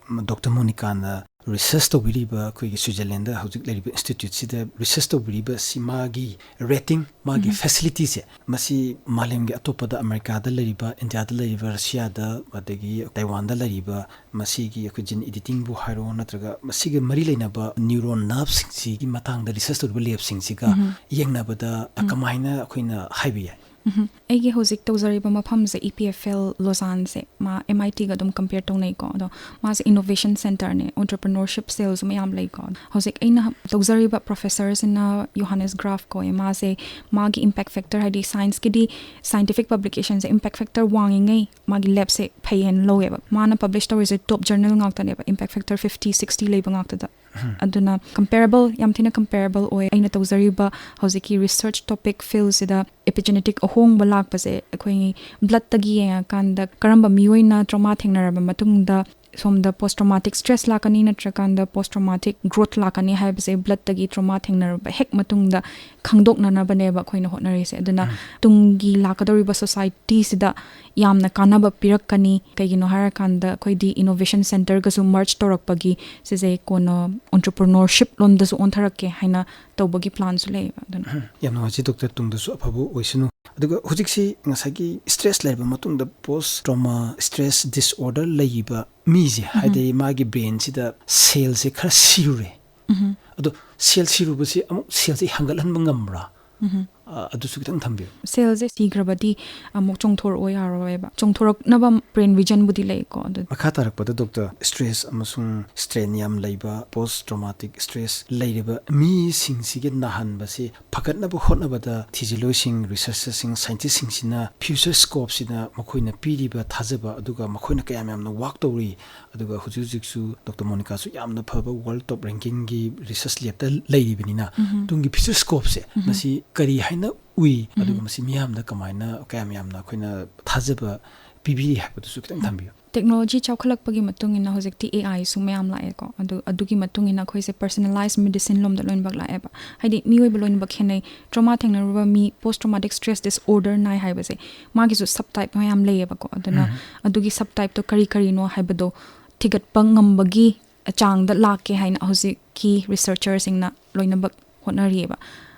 ꯗꯣꯛꯇꯔ ꯃꯣꯅꯤꯀꯥꯅ ꯔꯤꯁꯔꯁ ꯇꯧꯕꯤꯔꯤꯕ ꯑꯩꯈꯣꯏꯒꯤ ꯁ꯭ꯋꯤꯖꯔꯂꯦꯟꯗ ꯍꯧꯖꯤꯛ ꯂꯩꯔꯤꯕ ꯏꯟꯁꯇꯤꯇ꯭ꯌꯨꯠꯁꯤꯗ ꯔꯤꯁꯔꯁ ꯇꯧꯕꯤꯔꯤꯕ ꯑꯁꯤ ꯃꯥꯒꯤ ꯔꯦꯇꯤꯡ, ꯃꯥꯒꯤ ꯎꯝ꯫ ꯐꯦꯁꯤꯂꯤꯇꯤꯁꯦ ꯃꯁꯤ ꯃꯥꯂꯦꯝꯒꯤ ꯑꯇꯣꯞꯄꯗ, ꯑꯃꯦꯔꯤꯀꯥꯗ ꯂꯩꯔꯤꯕ, ꯏꯟꯗꯤꯌꯥꯗ ꯂꯩꯔꯤꯕ, ꯔꯁꯤꯌꯥꯗ, ꯑꯗꯒꯤ ꯇꯥꯏꯋꯥꯟꯗ ꯂꯩꯔꯤꯕ ꯃꯁꯤꯒꯤ ꯑꯩꯈꯣꯏ ꯖꯤꯟ ꯏꯗꯤꯇꯤꯡꯕꯨ ꯍꯥꯏꯔꯣ, ꯅꯠꯇ꯭ꯔꯒ ꯃꯁꯤꯒ ꯃꯔꯤ ꯂꯩꯅꯕ ꯅ꯭ꯌꯨꯔꯣꯟ ꯅꯔꯚꯁꯤꯡꯁꯤꯒꯤ ꯃꯇꯥꯡꯗ ꯔꯤꯁꯔꯁ ꯇꯧꯔꯤꯕ ꯂꯦꯞꯁꯤꯡꯁꯤꯒ ꯎꯝ꯫ ꯌꯦꯡꯅꯕꯗ ꯎꯝ꯫ ꯀꯃꯥꯏꯅ ꯑꯩꯈꯣꯏꯅ ꯍꯥꯏꯕ ꯌꯥꯏ? ꯎꯝ꯫ ꯑꯩꯒꯤ ꯍꯧꯖꯤꯛ ꯇꯧꯖꯔꯤꯕ ꯃꯐꯝꯁꯦ ꯏ ꯄꯤ ꯑꯦꯐ ꯑꯦꯜ ꯂꯣꯖꯥꯟꯁꯦ, ꯃꯥ ꯑꯦꯝ ꯑꯥꯏ ꯇꯤꯒ ꯑꯗꯨꯝ ꯀꯝꯄꯤꯌꯔ ꯇꯧꯅꯩꯀꯣ꯫ ꯑꯗꯣ ꯃꯥꯁꯦ ꯏꯅꯣꯚꯦꯁꯟ ꯁꯦꯟꯇꯔꯅꯦ, ꯑꯣꯟꯇꯔꯄ꯭ꯔꯤꯅꯔꯁꯤꯞ ꯁꯦꯜꯁꯨ ꯃꯌꯥꯝ ꯂꯩꯀꯣ꯫ ꯍꯧꯖꯤꯛ ꯑꯩꯅ ꯇꯧꯖꯔꯤꯕ ꯄ꯭ꯔꯣꯐꯦꯁꯔꯁꯤꯅ ꯌꯣꯍꯥꯅꯦꯁ ꯒ꯭ꯔꯥꯐ ꯀꯧꯋꯦ꯫ ꯃꯥꯁꯦ ꯃꯥꯒꯤ ꯏꯝꯄꯦꯛ ꯐꯦꯛꯇꯔ, ꯍꯥꯏꯗꯤ ꯁꯥꯏꯟꯁꯀꯤꯗꯤ ꯁꯥꯏꯟꯇꯤꯐꯤꯛ ꯄꯕ꯭ꯂꯤꯀꯦꯁꯟꯁꯦ ꯏꯝꯄꯦꯛ ꯐꯦꯛꯇꯔ ꯋꯥꯡꯉꯤꯉꯩ ꯃꯥꯒꯤ ꯂꯦꯞꯁꯦ ꯐꯩ ꯍꯥꯏꯅ ꯂꯧꯋꯦꯕ꯫ ꯃꯥꯅ ꯄꯕ꯭ꯂꯤꯁ ꯇꯧꯔꯤꯁꯦ ꯇꯣꯞ ꯖꯔꯅꯦꯜ ꯉꯥꯛꯇꯅꯦꯕ, ꯏꯝꯄꯦꯛ ꯐꯦꯛꯇꯔ ꯐꯤꯐꯇꯤ ꯁꯤꯛꯁꯇꯤ ꯂꯩꯕ ꯉꯥꯛꯇꯗ꯫ ꯑꯗꯨꯅ ꯀꯝꯄꯦꯔꯦꯕꯜ, ꯌꯥꯝ ꯊꯤꯅ ꯀꯝꯄꯦꯔꯦꯕꯜ ꯑꯣꯏ꯫ ꯑꯩꯅ ꯇꯧꯖꯔꯤꯕ ꯍꯧꯖꯤꯛꯀꯤ ꯔꯤꯁꯔꯆ ꯇꯣꯄꯤꯛ ꯐꯤꯜꯁꯤꯗ ꯑꯦꯄꯤꯖꯦꯅꯦꯇꯤꯛ ꯑꯍꯣꯡꯕ ꯂꯥꯛꯄꯁꯦ ꯑꯩꯈꯣꯏꯒꯤ ꯕ꯭ꯂꯠꯇꯒꯤ ꯌꯦꯡꯉꯀꯥꯟꯗ ꯀꯔꯝꯕ ꯃꯤꯑꯣꯏꯅ ꯇ꯭ꯔꯣꯃꯥ ꯊꯦꯡꯅꯔꯕ ꯃꯇꯨꯡꯗ ꯁꯣꯝꯗ ꯄꯣꯁ ꯇ꯭ꯔꯣꯃꯥꯇꯤꯛ ꯁ꯭ꯇ꯭ꯔꯦꯁ ꯂꯥꯛꯀꯅꯤ ꯅꯠꯇ꯭ꯔꯀꯥꯟꯗ ꯄꯣꯁ ꯇ꯭ꯔꯣꯃꯥꯇꯤꯛ ꯒ꯭ꯔꯣꯊ ꯂꯥꯛꯀꯅꯤ ꯍꯥꯏꯕꯁꯦ ꯕ꯭ꯂꯠꯇꯒꯤ ꯇ꯭ꯔꯣꯃꯥ ꯊꯦꯡꯅꯔꯕ ꯍꯦꯛ ꯃꯇꯨꯡꯗ ꯈꯪꯗꯣꯛꯅꯅꯕꯅꯦꯕ ꯑꯩꯈꯣꯏꯅ ꯍꯣꯠꯅꯔꯤꯁꯦ꯫ ꯑꯗꯨꯅ ꯇꯨꯡꯒꯤ ꯂꯥꯛꯀꯗꯧꯔꯤꯕ ꯁꯣꯁꯥꯏꯇꯤꯁꯤꯗ ꯌꯥꯝꯅ ꯀꯥꯟꯅꯕ ꯄꯤꯔꯛꯀꯅꯤ꯫ ꯀꯩꯒꯤꯅꯣ ꯍꯥꯏꯔꯀꯥꯟꯗ ꯑꯩꯈꯣꯏꯗꯤ ꯏꯅꯣꯚꯦꯁꯟ ꯁꯦꯟꯇꯔꯒꯁꯨ ꯃꯔꯖ ꯇꯧꯔꯛꯄꯒꯤ ꯁꯤꯁꯦ ꯀꯣꯟꯅ ꯑꯣꯟꯇꯔꯄ꯭ꯔꯤꯅꯔꯁꯤꯞ ꯂꯣꯝꯗꯁꯨ ꯑꯣꯟꯊꯔꯛꯀꯦ ꯍꯥꯏꯅ ꯇꯧꯕꯒꯤ ꯄ꯭ꯂꯥꯟꯁꯨ ꯂꯩꯌꯦꯕ꯫ ꯑꯗꯨꯅ ꯌꯥꯝ ꯅꯨꯡꯉꯥꯏꯖꯩ ꯗꯣꯛꯇꯔ, ꯇꯨꯡꯗꯁꯨ ꯑꯐꯕ ꯑꯣꯏꯁꯅꯨ꯫ ꯑꯗꯨꯒ ꯍꯧꯖꯤꯛꯁꯤ ꯉꯁꯥꯏꯒꯤ ꯁ꯭ꯇ꯭ꯔꯦꯁ ꯂꯩꯔꯕ ꯃꯇꯨꯡꯗ ꯄꯣꯁ ꯇ꯭ꯔꯣꯃꯥ ꯁ꯭ꯇ꯭ꯔꯦꯁ ꯗꯤꯁꯑꯣꯔꯗꯔ ꯂꯩꯕ ꯃꯤꯁꯦ, ꯍꯥꯏꯗꯤ ꯃꯥꯒꯤ ꯕ꯭ꯔꯦꯟꯁꯤꯗ ꯁꯦꯜꯁꯦ ꯈꯔ ꯁꯤꯔꯨꯔꯦ꯫ ꯑꯗꯣ ꯁꯦꯜ ꯁꯤꯔꯨꯕꯁꯤ ꯑꯃꯨꯛ ꯁꯦꯜꯁꯦ ꯍꯦꯟꯒꯠꯍꯟꯕ ꯉꯝꯕ꯭ꯔꯥ? ꯑ, ꯑꯗꯨꯁꯨ ꯈꯤꯇꯪ ꯊꯝꯕꯤꯌꯨ꯫ ꯁꯦꯜꯁꯦ ꯁꯤꯈ꯭ꯔꯕꯗꯤ ꯑꯃꯨꯛ ꯆꯣꯡꯊꯣꯔꯛꯑꯣ ꯌꯥꯔꯣꯏꯕ꯫ ꯆꯣꯡꯊꯣꯔꯛꯅꯕ brain regionꯕꯨꯗꯤ ꯂꯩꯀꯣ꯫ ꯑꯗꯨ ꯃꯈꯥ ꯇꯥꯔꯛꯄꯗ ꯗꯣꯛꯇꯔ, stress ꯑꯃꯁꯨꯡ strain ꯌꯥꯝ ꯂꯩꯕ post traumatic stress ꯂꯩꯔꯤꯕ ꯃꯤꯁꯤꯡꯁꯤꯒꯤ ꯅꯥꯍꯟꯕꯁꯤ ꯐꯒꯠꯅꯕ ꯍꯣꯠꯅꯕꯗ theologianꯁꯤꯡ, researcherꯁꯤꯡ, scientistꯁꯤꯡꯁꯤꯅ future scopeꯁꯤꯅ ꯃꯈꯣꯏꯅ ꯄꯤꯔꯤꯕ ꯊꯥꯖꯕ, ꯑꯗꯨꯒ ꯃꯈꯣꯏꯅ ꯀꯌꯥꯝ ꯌꯥꯝꯅ work ꯇꯧꯔꯤ, ꯑꯗꯨꯒ ꯍꯧꯖꯤꯛ ꯍꯧꯖꯤꯛꯁꯨ ꯗꯣꯛꯇꯔ ꯃꯣꯅꯤꯀꯥꯁꯨ ꯌꯥꯝꯅ ꯐꯕ world top rankingꯒꯤ research labꯇ ꯂꯩꯔꯤꯕꯅꯤꯅ, ꯇꯨꯡꯒꯤ future scopeꯁꯦ ꯃꯁꯤ ꯀꯔꯤ ꯍꯥꯏꯅ ꯎꯏ, ꯑꯗꯨꯒ ꯃꯁꯤ ꯃꯤꯌꯥꯝꯗ ꯀꯃꯥꯏꯅ, ꯀꯌꯥꯝ ꯌꯥꯝꯅ ꯑꯩꯈꯣꯏꯅ ꯊꯥꯖꯕ ꯄꯤꯕꯤꯔꯤ ꯍꯥꯏꯕꯗꯨꯁꯨ ꯈꯤꯇꯪ ꯊꯝꯕꯤꯌꯨ꯫ Technology ꯆꯥꯎꯈꯠꯂꯛꯄꯒꯤ ꯃꯇꯨꯡ ꯏꯟꯅ ꯍꯧꯖꯤꯛꯇꯤ AIꯁꯨ ꯃꯌꯥꯝ ꯂꯥꯛꯑꯦꯀꯣ꯫ ꯑꯗꯨ, ꯑꯗꯨꯒꯤ ꯃꯇꯨꯡ ꯏꯟꯅ ꯑꯩꯈꯣꯏꯁꯦ personalized medicine ꯂꯣꯝꯗ ꯂꯣꯏꯅꯃꯛ ꯂꯥꯛꯑꯦꯕ꯫ ꯍꯥꯏꯗꯤ ꯃꯤꯑꯣꯏꯕ ꯂꯣꯏꯅꯃꯛ ꯈꯦꯠꯅꯩ꯫ Trauma ꯊꯦꯡꯅꯔꯨꯕ ꯃꯤ post traumatic stress disorder ꯅꯥꯏ ꯍꯥꯏꯕꯁꯦ ꯃꯥꯒꯤꯁꯨ subtype ꯃꯌꯥꯝ ꯂꯩꯌꯦꯕꯀꯣ꯫ ꯑꯗꯨꯅ ꯑꯗꯨꯒꯤ subtypeꯇꯣ ꯀꯔꯤ ꯀꯔꯤꯅꯣ ꯍꯥꯏꯕꯗꯣ ꯊꯤꯒꯠꯄ ꯉꯝꯕꯒꯤ ꯆꯥꯡꯗ ꯂꯥꯛꯀꯦ ꯍꯥꯏꯅ ꯍꯧꯖꯤꯛꯀꯤ researcherꯁꯤꯡꯅ ꯂꯣꯏꯅꯃꯛ ꯍꯣꯠꯅꯔꯤꯑꯕ꯫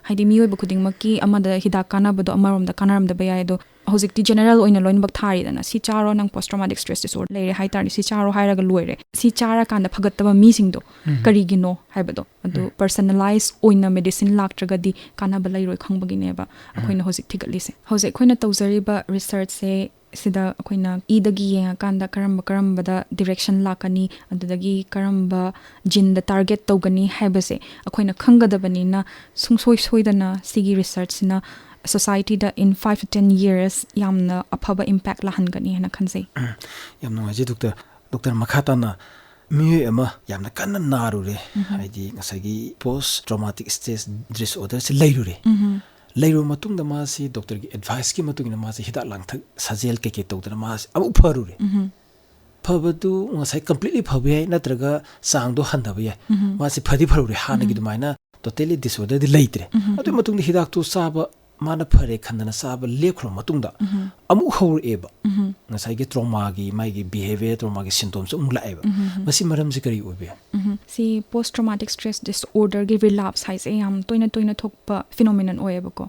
ꯍꯥꯏꯗꯤ ꯃꯤꯑꯣꯏꯕ ꯈꯨꯗꯤꯡꯃꯛꯀꯤ ꯑꯃꯗ ꯍꯤꯗꯥꯛ ꯀꯥꯟꯅꯕꯗꯣ ꯑꯃꯔꯣꯝꯗ ꯀꯥꯟꯅꯔꯝꯗꯕ ꯌꯥꯏ, ꯑꯗꯣ ꯍꯧꯖꯤꯛꯇꯤ general ꯑꯣꯏꯅ ꯂꯣꯏꯅꯃꯛ ꯊꯥꯔꯤꯗꯅ, "ꯁꯤ ꯆꯥꯔꯣ, ꯅꯪ post traumatic stress disorder ꯂꯩꯔꯦ ꯍꯥꯏ ꯇꯥꯔꯗꯤ ꯁꯤ ꯆꯥꯔꯣ" ꯍꯥꯏꯔꯒ ꯂꯣꯏꯔꯦ꯫ ꯁꯤ ꯆꯥꯔꯀꯥꯟꯗ ꯐꯒꯠꯇꯕ ꯃꯤꯁꯤꯡꯗꯣ ꯀꯔꯤꯒꯤꯅꯣ ꯍꯥꯏꯕꯗꯣ, ꯑꯗꯨ personalize ꯑꯣꯏꯅ medicine ꯂꯥꯛꯇ꯭ꯔꯒꯗꯤ ꯀꯥꯟꯅꯕ ꯂꯩꯔꯣꯏ ꯈꯪꯕꯒꯤꯅꯦꯕ ꯑꯩꯈꯣꯏꯅ ꯍꯧꯖꯤꯛ ꯊꯤꯒꯠꯂꯤꯁꯦ꯫ ꯍꯧꯖꯤꯛ ꯑꯩꯈꯣꯏꯅ ꯇꯧꯖꯔꯤꯕ researchꯁꯦ ꯁꯤꯗ ꯑꯩꯈꯣꯏꯅ ꯏꯗꯒꯤ ꯌꯦꯡꯉꯀꯥꯟꯗ ꯀꯔꯝꯕ ꯀꯔꯝꯕꯗ direction ꯂꯥꯛꯀꯅꯤ, ꯑꯗꯨꯗꯒꯤ ꯀꯔꯝꯕ geneꯗ target ꯇꯧꯒꯅꯤ ꯍꯥꯏꯕꯁꯦ ꯑꯩꯈꯣꯏꯅ ꯈꯪꯒꯗꯕꯅꯤꯅ, ꯁꯨꯡꯁꯣꯏ ꯁꯣꯏꯗꯅ ꯁꯤꯒꯤ researchꯁꯤꯅ societyꯗ in five to ten years ꯌꯥꯝꯅ ꯑꯐꯕ impact ꯂꯥꯛꯍꯟꯒꯅꯤ ꯍꯥꯏꯅ ꯈꯟꯖꯩ꯫ ꯌꯥꯝ ꯅꯨꯡꯉꯥꯏꯖꯩ ꯗꯣꯛꯇꯔ꯫ ꯗꯣꯛꯇꯔ, ꯃꯈꯥ ꯇꯥꯅ ꯃꯤꯑꯣꯏ ꯑꯃ ꯌꯥꯝꯅ ꯀꯟꯅ ꯅꯥꯔꯨꯔꯦ, ꯍꯥꯏꯗꯤ ꯉꯁꯥꯏꯒꯤ post traumatic stress disorderꯁꯦ ꯂꯩꯔꯨꯔꯦ꯫ ꯂꯩꯔꯨꯔ ꯃꯇꯨꯡꯗ ꯃꯥꯁꯤ ꯗꯣꯛꯇꯔꯒꯤ adviceꯀꯤ ꯃꯇꯨꯡ ꯏꯟꯅ ꯃꯥꯁꯤ ꯍꯤꯗꯥꯛ ꯂꯥꯡꯊꯛ ꯁꯥꯖꯦꯜ ꯀꯩꯀꯩ ꯇꯧꯗꯅ ꯃꯥꯁꯤ ꯑꯃꯨꯛ ꯐꯔꯨꯔꯦ꯫ ꯐꯕꯗꯨ ꯉꯁꯥꯏ completely ꯐꯕ ꯌꯥꯏ, ꯅꯠꯇ꯭ꯔꯒ ꯆꯥꯡꯗꯣ ꯍꯟꯊꯕ ꯌꯥꯏ꯫ ꯃꯥꯁꯤ ꯐꯗꯤ ꯐꯔꯨꯔꯦ, ꯍꯥꯟꯅꯒꯤ ꯑꯗꯨꯃꯥꯏꯅ totally disorderꯗꯤ ꯂꯩꯇ꯭ꯔꯦ꯫ ꯑꯗꯨꯒꯤ ꯃꯇꯨꯡꯗ ꯍꯤꯗꯥꯛꯇꯨ ꯆꯥꯕ, ꯃꯥꯅ ꯐꯔꯦ ꯈꯟꯗꯅ ꯆꯥꯕ ꯂꯦꯞꯈ꯭ꯔꯕ ꯃꯇꯨꯡꯗ ꯑꯃꯨꯛ ꯍꯧꯔꯛꯑꯦꯕ꯫ ꯉꯁꯥꯏꯒꯤ traumaꯒꯤ ꯃꯥꯒꯤ behaviour, traumaꯒꯤ symptomꯁꯨ ꯑꯃꯨꯛ ꯂꯥꯛꯑꯦꯕ꯫ ꯃꯁꯤ ꯃꯔꯝꯁꯤ ꯀꯔꯤ ꯑꯣꯏꯕ ꯌꯥꯏ? ꯁꯤ post traumatic stress disorderꯒꯤ relapse ꯍꯥꯏꯁꯦ ꯌꯥꯝ ꯇꯣꯏꯅ ꯇꯣꯏꯅ ꯊꯣꯛꯄ phenomenon ꯑꯣꯏꯌꯦꯕꯀꯣ꯫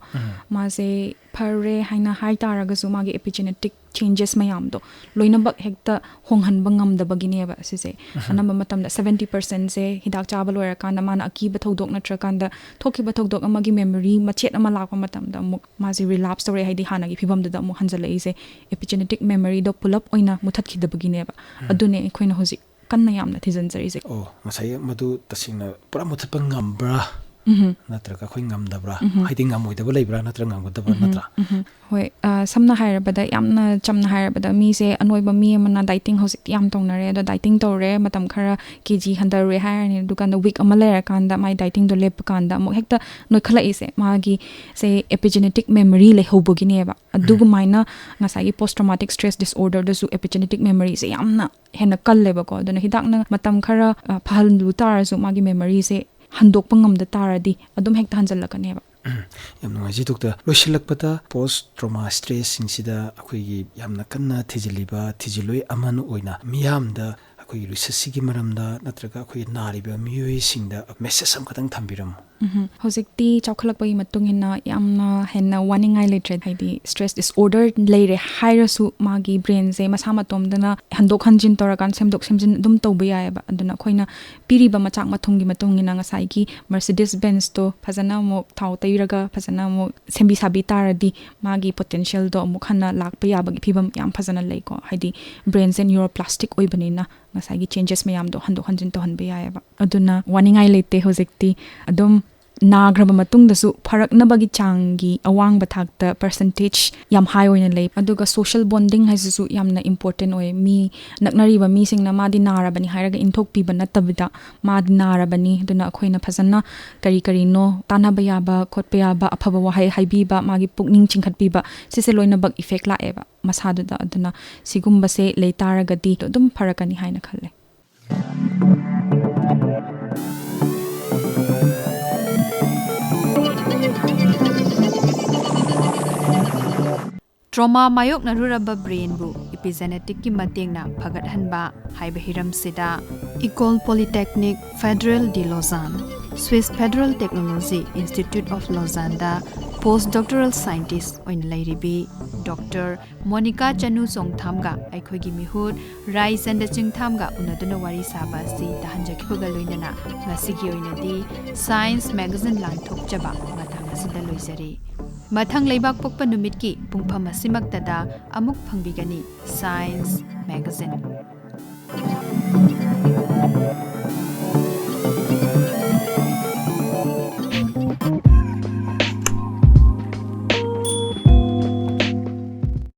ꯃꯥꯁꯦ ꯐꯔꯦ ꯍꯥꯏꯅ ꯍꯥꯏ ꯇꯥꯔꯒꯁꯨ ꯃꯥꯒꯤ epigenetic ꯆꯦꯟꯖꯦꯁ ꯃꯌꯥꯝꯗꯣ ꯂꯣꯏꯅꯃꯛ ꯍꯦꯛꯇ ꯍꯣꯡꯍꯟꯕ ꯉꯝꯗꯕꯒꯤꯅꯦꯕ ꯁꯤꯁꯦ꯫ ꯑꯅꯝꯕ ꯃꯇꯝꯗ ꯁꯕꯦꯟꯇꯤ ꯄꯥꯔꯁꯦꯟꯁꯦ ꯍꯤꯗꯥꯛ ꯆꯥꯕ ꯂꯣꯏꯔꯀꯥꯟꯗ ꯃꯥꯅ ꯑꯀꯤꯕ ꯊꯧꯗꯣꯛ ꯅꯠꯇ꯭ꯔꯀꯥꯟꯗ ꯊꯣꯛꯈꯤꯕ ꯊꯧꯗꯣꯛ ꯑꯃꯒꯤ ꯃꯦꯃꯣꯔꯤ ꯃꯆꯦꯠ ꯑꯃ ꯂꯥꯛꯄ ꯃꯇꯝꯗ ꯑꯃꯨꯛ ꯃꯥꯁꯦ ꯔꯤꯂꯥꯞꯁ ꯇꯧꯔꯛꯑꯦ, ꯍꯥꯏꯗꯤ ꯍꯥꯟꯅꯒꯤ ꯐꯤꯕꯝꯗꯨꯗ ꯑꯃꯨꯛ ꯍꯟꯖꯜꯂꯛꯏꯁꯦ꯫ ꯑꯦꯄꯤꯖꯦꯅꯦꯇꯤꯛ ꯃꯦꯃꯣꯔꯤꯗꯣ ꯄꯨꯂꯞ ꯑꯣꯏꯅ ꯃꯨꯊꯠꯈꯤꯗꯕꯒꯤꯅꯦꯕ꯫ ꯑꯗꯨꯅꯦ ꯑꯩꯈꯣꯏꯅ ꯍꯧꯖꯤꯛ ꯀꯟꯅ ꯌꯥꯝꯅ ꯊꯤꯖꯤꯟꯖꯔꯤꯁꯦ꯫ ꯑꯣ, ꯉꯁꯥꯏ ꯃꯗꯨ ꯇꯁꯦꯡꯅ ꯄꯨꯔꯥ ꯃꯨꯊꯠꯄ ꯉꯝꯕ꯭ꯔꯥ ꯎꯝ꯫ ꯅꯠꯇ꯭ꯔꯒ ꯑꯩꯈꯣꯏ ꯉꯝꯗꯕ꯭ꯔꯥ? ꯎꯝ꯫ ꯍꯥꯏꯗꯤ ꯉꯝꯃꯣꯏꯗꯕ ꯂꯩꯕ꯭ꯔꯥ ꯅꯠꯇ꯭ꯔꯒ ꯉꯝꯒꯗꯕ ꯎꯝ, ꯅꯠꯇ꯭ꯔꯥ? ꯎꯝ꯫ ꯍꯣꯏ, ꯑ, ꯁꯝꯅ ꯍꯥꯏꯔꯕꯗ, ꯌꯥꯝꯅ ꯆꯝꯅ ꯍꯥꯏꯔꯕꯗ, ꯃꯤꯁꯦ ꯑꯅꯣꯏꯕ ꯃꯤ ꯑꯃꯅ ꯗꯥꯏꯇꯤꯡ ꯍꯧꯖꯤꯛꯇꯤ ꯌꯥꯝ ꯇꯧꯅꯔꯦ, ꯑꯗꯣ ꯗꯥꯏꯇꯤꯡ ꯇꯧꯔꯦ, ꯃꯇꯝ ꯈꯔ ꯀꯦ ꯖꯤ ꯍꯟꯊꯔꯨꯔꯦ ꯍꯥꯏꯔꯅꯤ, ꯑꯗꯨꯀꯥꯟꯗ ꯋꯤꯛ ꯑꯃ ꯂꯩꯔꯀꯥꯟꯗ ꯃꯥꯏ ꯗꯥꯏꯇꯤꯡꯗꯣ ꯂꯦꯞꯄ ꯀꯥꯟꯗ ꯑꯃꯨꯛ ꯍꯦꯛꯇ ꯅꯣꯏꯈꯠꯂꯛꯏꯁꯦ ꯃꯥꯒꯤ ꯁꯦ ꯑꯦꯄꯤꯖꯦꯅꯦꯇꯤꯛ ꯃꯦꯃꯣꯔꯤ ꯂꯩꯍꯧꯕꯒꯤꯅꯦꯕ꯫ ꯑꯗꯨꯒꯨꯃꯥꯏꯅ ꯉꯁꯥꯏꯒꯤ ꯄꯣꯁ ꯇ꯭ꯔꯣꯃꯥꯇꯤꯛ ꯁ꯭ꯇ꯭ꯔꯦꯁ ꯗꯤꯁꯑꯣꯔꯗꯔꯗꯁꯨ ꯑꯦꯄꯤꯖꯦꯅꯦꯇꯤꯛ ꯃꯦꯃꯣꯔꯤꯁꯦ ꯌꯥꯝꯅ ꯍꯦꯟꯅ ꯀꯜꯂꯦꯕꯀꯣ꯫ ꯑꯗꯨꯅ ꯍꯤꯗꯥꯛꯅ ꯃꯇꯝ ꯈꯔ, ꯑ, ꯐꯍꯜꯂꯨ ꯇꯥꯔꯁꯨ ꯃꯥꯒꯤ ꯃꯦꯃꯣꯔꯤꯁꯦ ꯍꯟꯗꯣꯛꯄ ꯉꯝꯗ ꯇꯥꯔꯗꯤ ꯑꯗꯨꯝ ꯍꯦꯛꯇ ꯍꯟꯖꯜꯂꯛꯀꯅꯦꯕ꯫ ꯌꯥꯝ ꯅꯨꯡꯉꯥꯏꯖꯩ ꯗꯣꯛꯇꯔ꯫ ꯂꯣꯏꯁꯤꯜꯂꯛꯄꯗ ꯄꯣꯁ ꯇ꯭ꯔꯣꯃꯥ ꯁ꯭ꯇ꯭ꯔꯦꯁꯁꯤꯡꯁꯤꯗ ꯑꯩꯈꯣꯏꯒꯤ ꯌꯥꯝꯅ ꯀꯟꯅ ꯊꯤꯖꯤꯜꯂꯤꯕ ꯊꯤꯖꯤꯜꯂꯣꯏ ꯑꯃꯅ ꯑꯣꯏꯅ ꯃꯤꯌꯥꯝꯗ ꯑꯩꯈꯣꯏꯒꯤ ꯔꯤꯁꯔꯁꯁꯤꯒꯤ ꯃꯔꯝꯗ ꯅꯠꯇ꯭ꯔꯒ ꯑꯩꯈꯣꯏꯒꯤ ꯅꯥꯔꯤꯕ ꯃꯤꯑꯣꯏꯁꯤꯡꯗ ꯃꯦꯁꯦꯖ ꯑꯃꯈꯛꯇꯪ ꯊꯝꯕꯤꯔꯝꯃꯨ꯫ ꯎꯝ, ꯍꯧꯖꯤꯛꯇꯤ ꯆꯥꯎꯈꯠꯂꯛꯄꯒꯤ ꯃꯇꯨꯡ ꯏꯟꯅ ꯌꯥꯝꯅ ꯍꯦꯟꯅ ꯋꯥꯅꯤꯡꯉꯥꯏ ꯂꯩꯇ꯭ꯔꯦ꯫ ꯍꯥꯏꯗꯤ ꯁ꯭ꯇ꯭ꯔꯦꯁ ꯗꯤꯁꯑꯣꯔꯗꯔ ꯂꯩꯔꯦ ꯍꯥꯏꯔꯁꯨ ꯃꯥꯒꯤ ꯕ꯭ꯔꯦꯟꯁꯦ ꯃꯁꯥ ꯃꯇꯣꯝꯗꯅ ꯍꯟꯗꯣꯛ ꯍꯟꯖꯤꯟ ꯇꯧꯔꯀꯥꯟꯗ ꯁꯦꯝꯗꯣꯛ ꯁꯦꯝꯖꯤꯟ ꯑꯗꯨꯝ ꯇꯧꯕ ꯌꯥꯏꯑꯕ꯫ ꯑꯗꯨꯅ ꯑꯩꯈꯣꯏꯅ ꯄꯤꯔꯤꯕ ꯃꯆꯥꯛ ꯃꯊꯨꯝꯒꯤ ꯃꯇꯨꯡ ꯏꯟꯅ ꯉꯁꯥꯏꯒꯤ ꯃꯔꯁꯤꯗꯤꯁ ꯕꯦꯟꯁꯇꯣ ꯐꯖꯅ ꯑꯃꯨꯛ ꯊꯥꯎ ꯇꯩꯔꯒ ꯐꯖꯅ ꯑꯃꯨꯛ ꯁꯦꯝꯕꯤ ꯁꯥꯕꯤ ꯇꯥꯔꯗꯤ ꯃꯥꯒꯤ ꯄꯣꯇꯦꯟꯁꯤꯌꯦꯜꯗꯣ ꯑꯃꯨꯛ ꯍꯟꯅ ꯂꯥꯛꯄ ꯌꯥꯕꯒꯤ ꯐꯤꯕꯝ ꯌꯥꯝ ꯐꯖꯅ ꯂꯩꯀꯣ꯫ ꯍꯥꯏꯗꯤ ꯕ꯭ꯔꯦꯟꯁꯦ ꯅ꯭ꯌꯨꯔꯣꯄ꯭ꯂꯥꯁꯇꯤꯛ ꯑꯣꯏꯕꯅꯤꯅ ꯉꯁꯥꯏꯒꯤ ꯆꯦꯟꯖꯦꯁ ꯃꯌꯥꯝꯗꯣ ꯍꯟꯗꯣꯛ ꯍꯟꯖꯤꯟ ꯇꯧꯍꯟꯕ ꯌꯥꯏꯑꯕ꯫ ꯑꯗꯨꯅ ꯋꯥꯅꯤꯡꯉꯥꯏ ꯂꯩꯇꯦ꯫ ꯍꯧꯖꯤꯛꯇꯤ ꯑꯗꯨꯝ ꯅꯥꯈ꯭ꯔꯕ ꯃꯇꯨꯡꯗꯁꯨ ꯐꯔꯛꯅꯕꯒꯤ ꯆꯥꯡꯒꯤ ꯑꯋꯥꯡꯕ ꯊꯥꯛꯇ ꯄꯔꯁꯦꯟꯇꯦꯖ ꯌꯥꯝ ꯍꯥꯏ ꯑꯣꯏꯅ ꯂꯩ꯫ ꯑꯗꯨꯒ ꯁꯣꯁꯤꯌꯦꯜ ꯕꯣꯟꯗꯤꯡ ꯍꯥꯏꯁꯤꯁꯨ ꯌꯥꯝꯅ ꯏꯝꯄꯣꯔꯇꯦꯟ ꯑꯣꯏ꯫ ꯃꯤ ꯅꯛꯅꯔꯤꯕ ꯃꯤꯁꯤꯡꯅ ꯃꯥꯗꯤ ꯅꯥꯔꯕꯅꯤ ꯍꯥꯏꯔꯒ ꯏꯟꯊꯣꯛꯄꯤꯕ ꯅꯠꯇꯕꯤꯗ, ꯃꯥꯗꯤ ꯅꯥꯔꯕꯅꯤ, ꯑꯗꯨꯅ ꯑꯩꯈꯣꯏꯅ ꯐꯖꯅ ꯀꯔꯤ ꯀꯔꯤꯅꯣ ꯇꯥꯟꯅꯕ ꯌꯥꯕ ꯈꯣꯠꯄ ꯌꯥꯕ ꯑꯐꯕ ꯋꯥꯍꯩ ꯍꯥꯏꯕꯤꯕ, ꯃꯥꯒꯤ ꯄꯨꯛꯅꯤꯡ ꯆꯤꯡꯈꯠꯄꯤꯕ, ꯁꯤꯁꯦ ꯂꯣꯏꯅꯃꯛ ꯏꯐꯦꯛ ꯂꯥꯛꯑꯦꯕ ꯃꯁꯥꯗꯨꯗ꯫ ꯑꯗꯨꯅ ꯁꯤꯒꯨꯝꯕꯁꯦ ꯂꯩ ꯇꯥꯔꯒꯗꯤ ꯑꯗꯨꯝ ꯐꯔꯛꯀꯅꯤ ꯍꯥꯏꯅ ꯈꯜꯂꯦ꯫ ꯇ꯭ꯔꯣꯃꯥ ꯃꯥꯌꯣꯛꯅꯔꯨꯔꯕ ꯕ꯭ꯔꯦꯟꯕꯨ ꯏꯄꯤꯖꯦꯅꯦꯇꯤꯛꯀꯤ ꯃꯇꯦꯡꯅ ꯐꯒꯠꯍꯟꯕ ꯍꯥꯏꯕ ꯍꯤꯔꯝꯁꯤꯗ Ecole Polytechnique Federale de Lausanne, Swiss Federal Technology Institute of Lausanne-ꯗ post doctoral scientist ꯑꯣꯏꯅ ꯂꯩꯔꯤꯕꯤ Doctor Monica Chanu Chongtham-ꯒ ꯑꯩꯈꯣꯏꯒꯤ ꯃꯤꯍꯨꯠ ꯔꯥꯏꯆꯟꯗ ꯆꯤꯡꯊꯥꯝꯒ ꯎꯅꯗꯨꯅ ꯋꯥꯔꯤ ꯁꯥꯕ ꯑꯁꯤ ꯇꯥꯍꯟꯖꯈꯤꯕꯒ ꯂꯣꯏꯅꯅ ꯉꯁꯤꯒꯤ ꯑꯣꯏꯅꯗꯤ Science Magazine ꯂꯥꯟꯊꯣꯛꯆꯕ ꯃꯇꯥꯡ ꯑꯁꯤꯗ ꯂꯣꯏꯖꯔꯦ꯫ ꯃꯊꯪ ꯂꯩꯕꯥꯛꯄꯣꯛꯄ ꯅꯨꯃꯤꯠꯀꯤ ꯄꯨꯡꯐꯝ ꯑꯁꯤꯃꯛꯇꯗ ꯑꯃꯨꯛ ꯐꯪꯕꯤꯒꯅꯤ Science Magazine꯫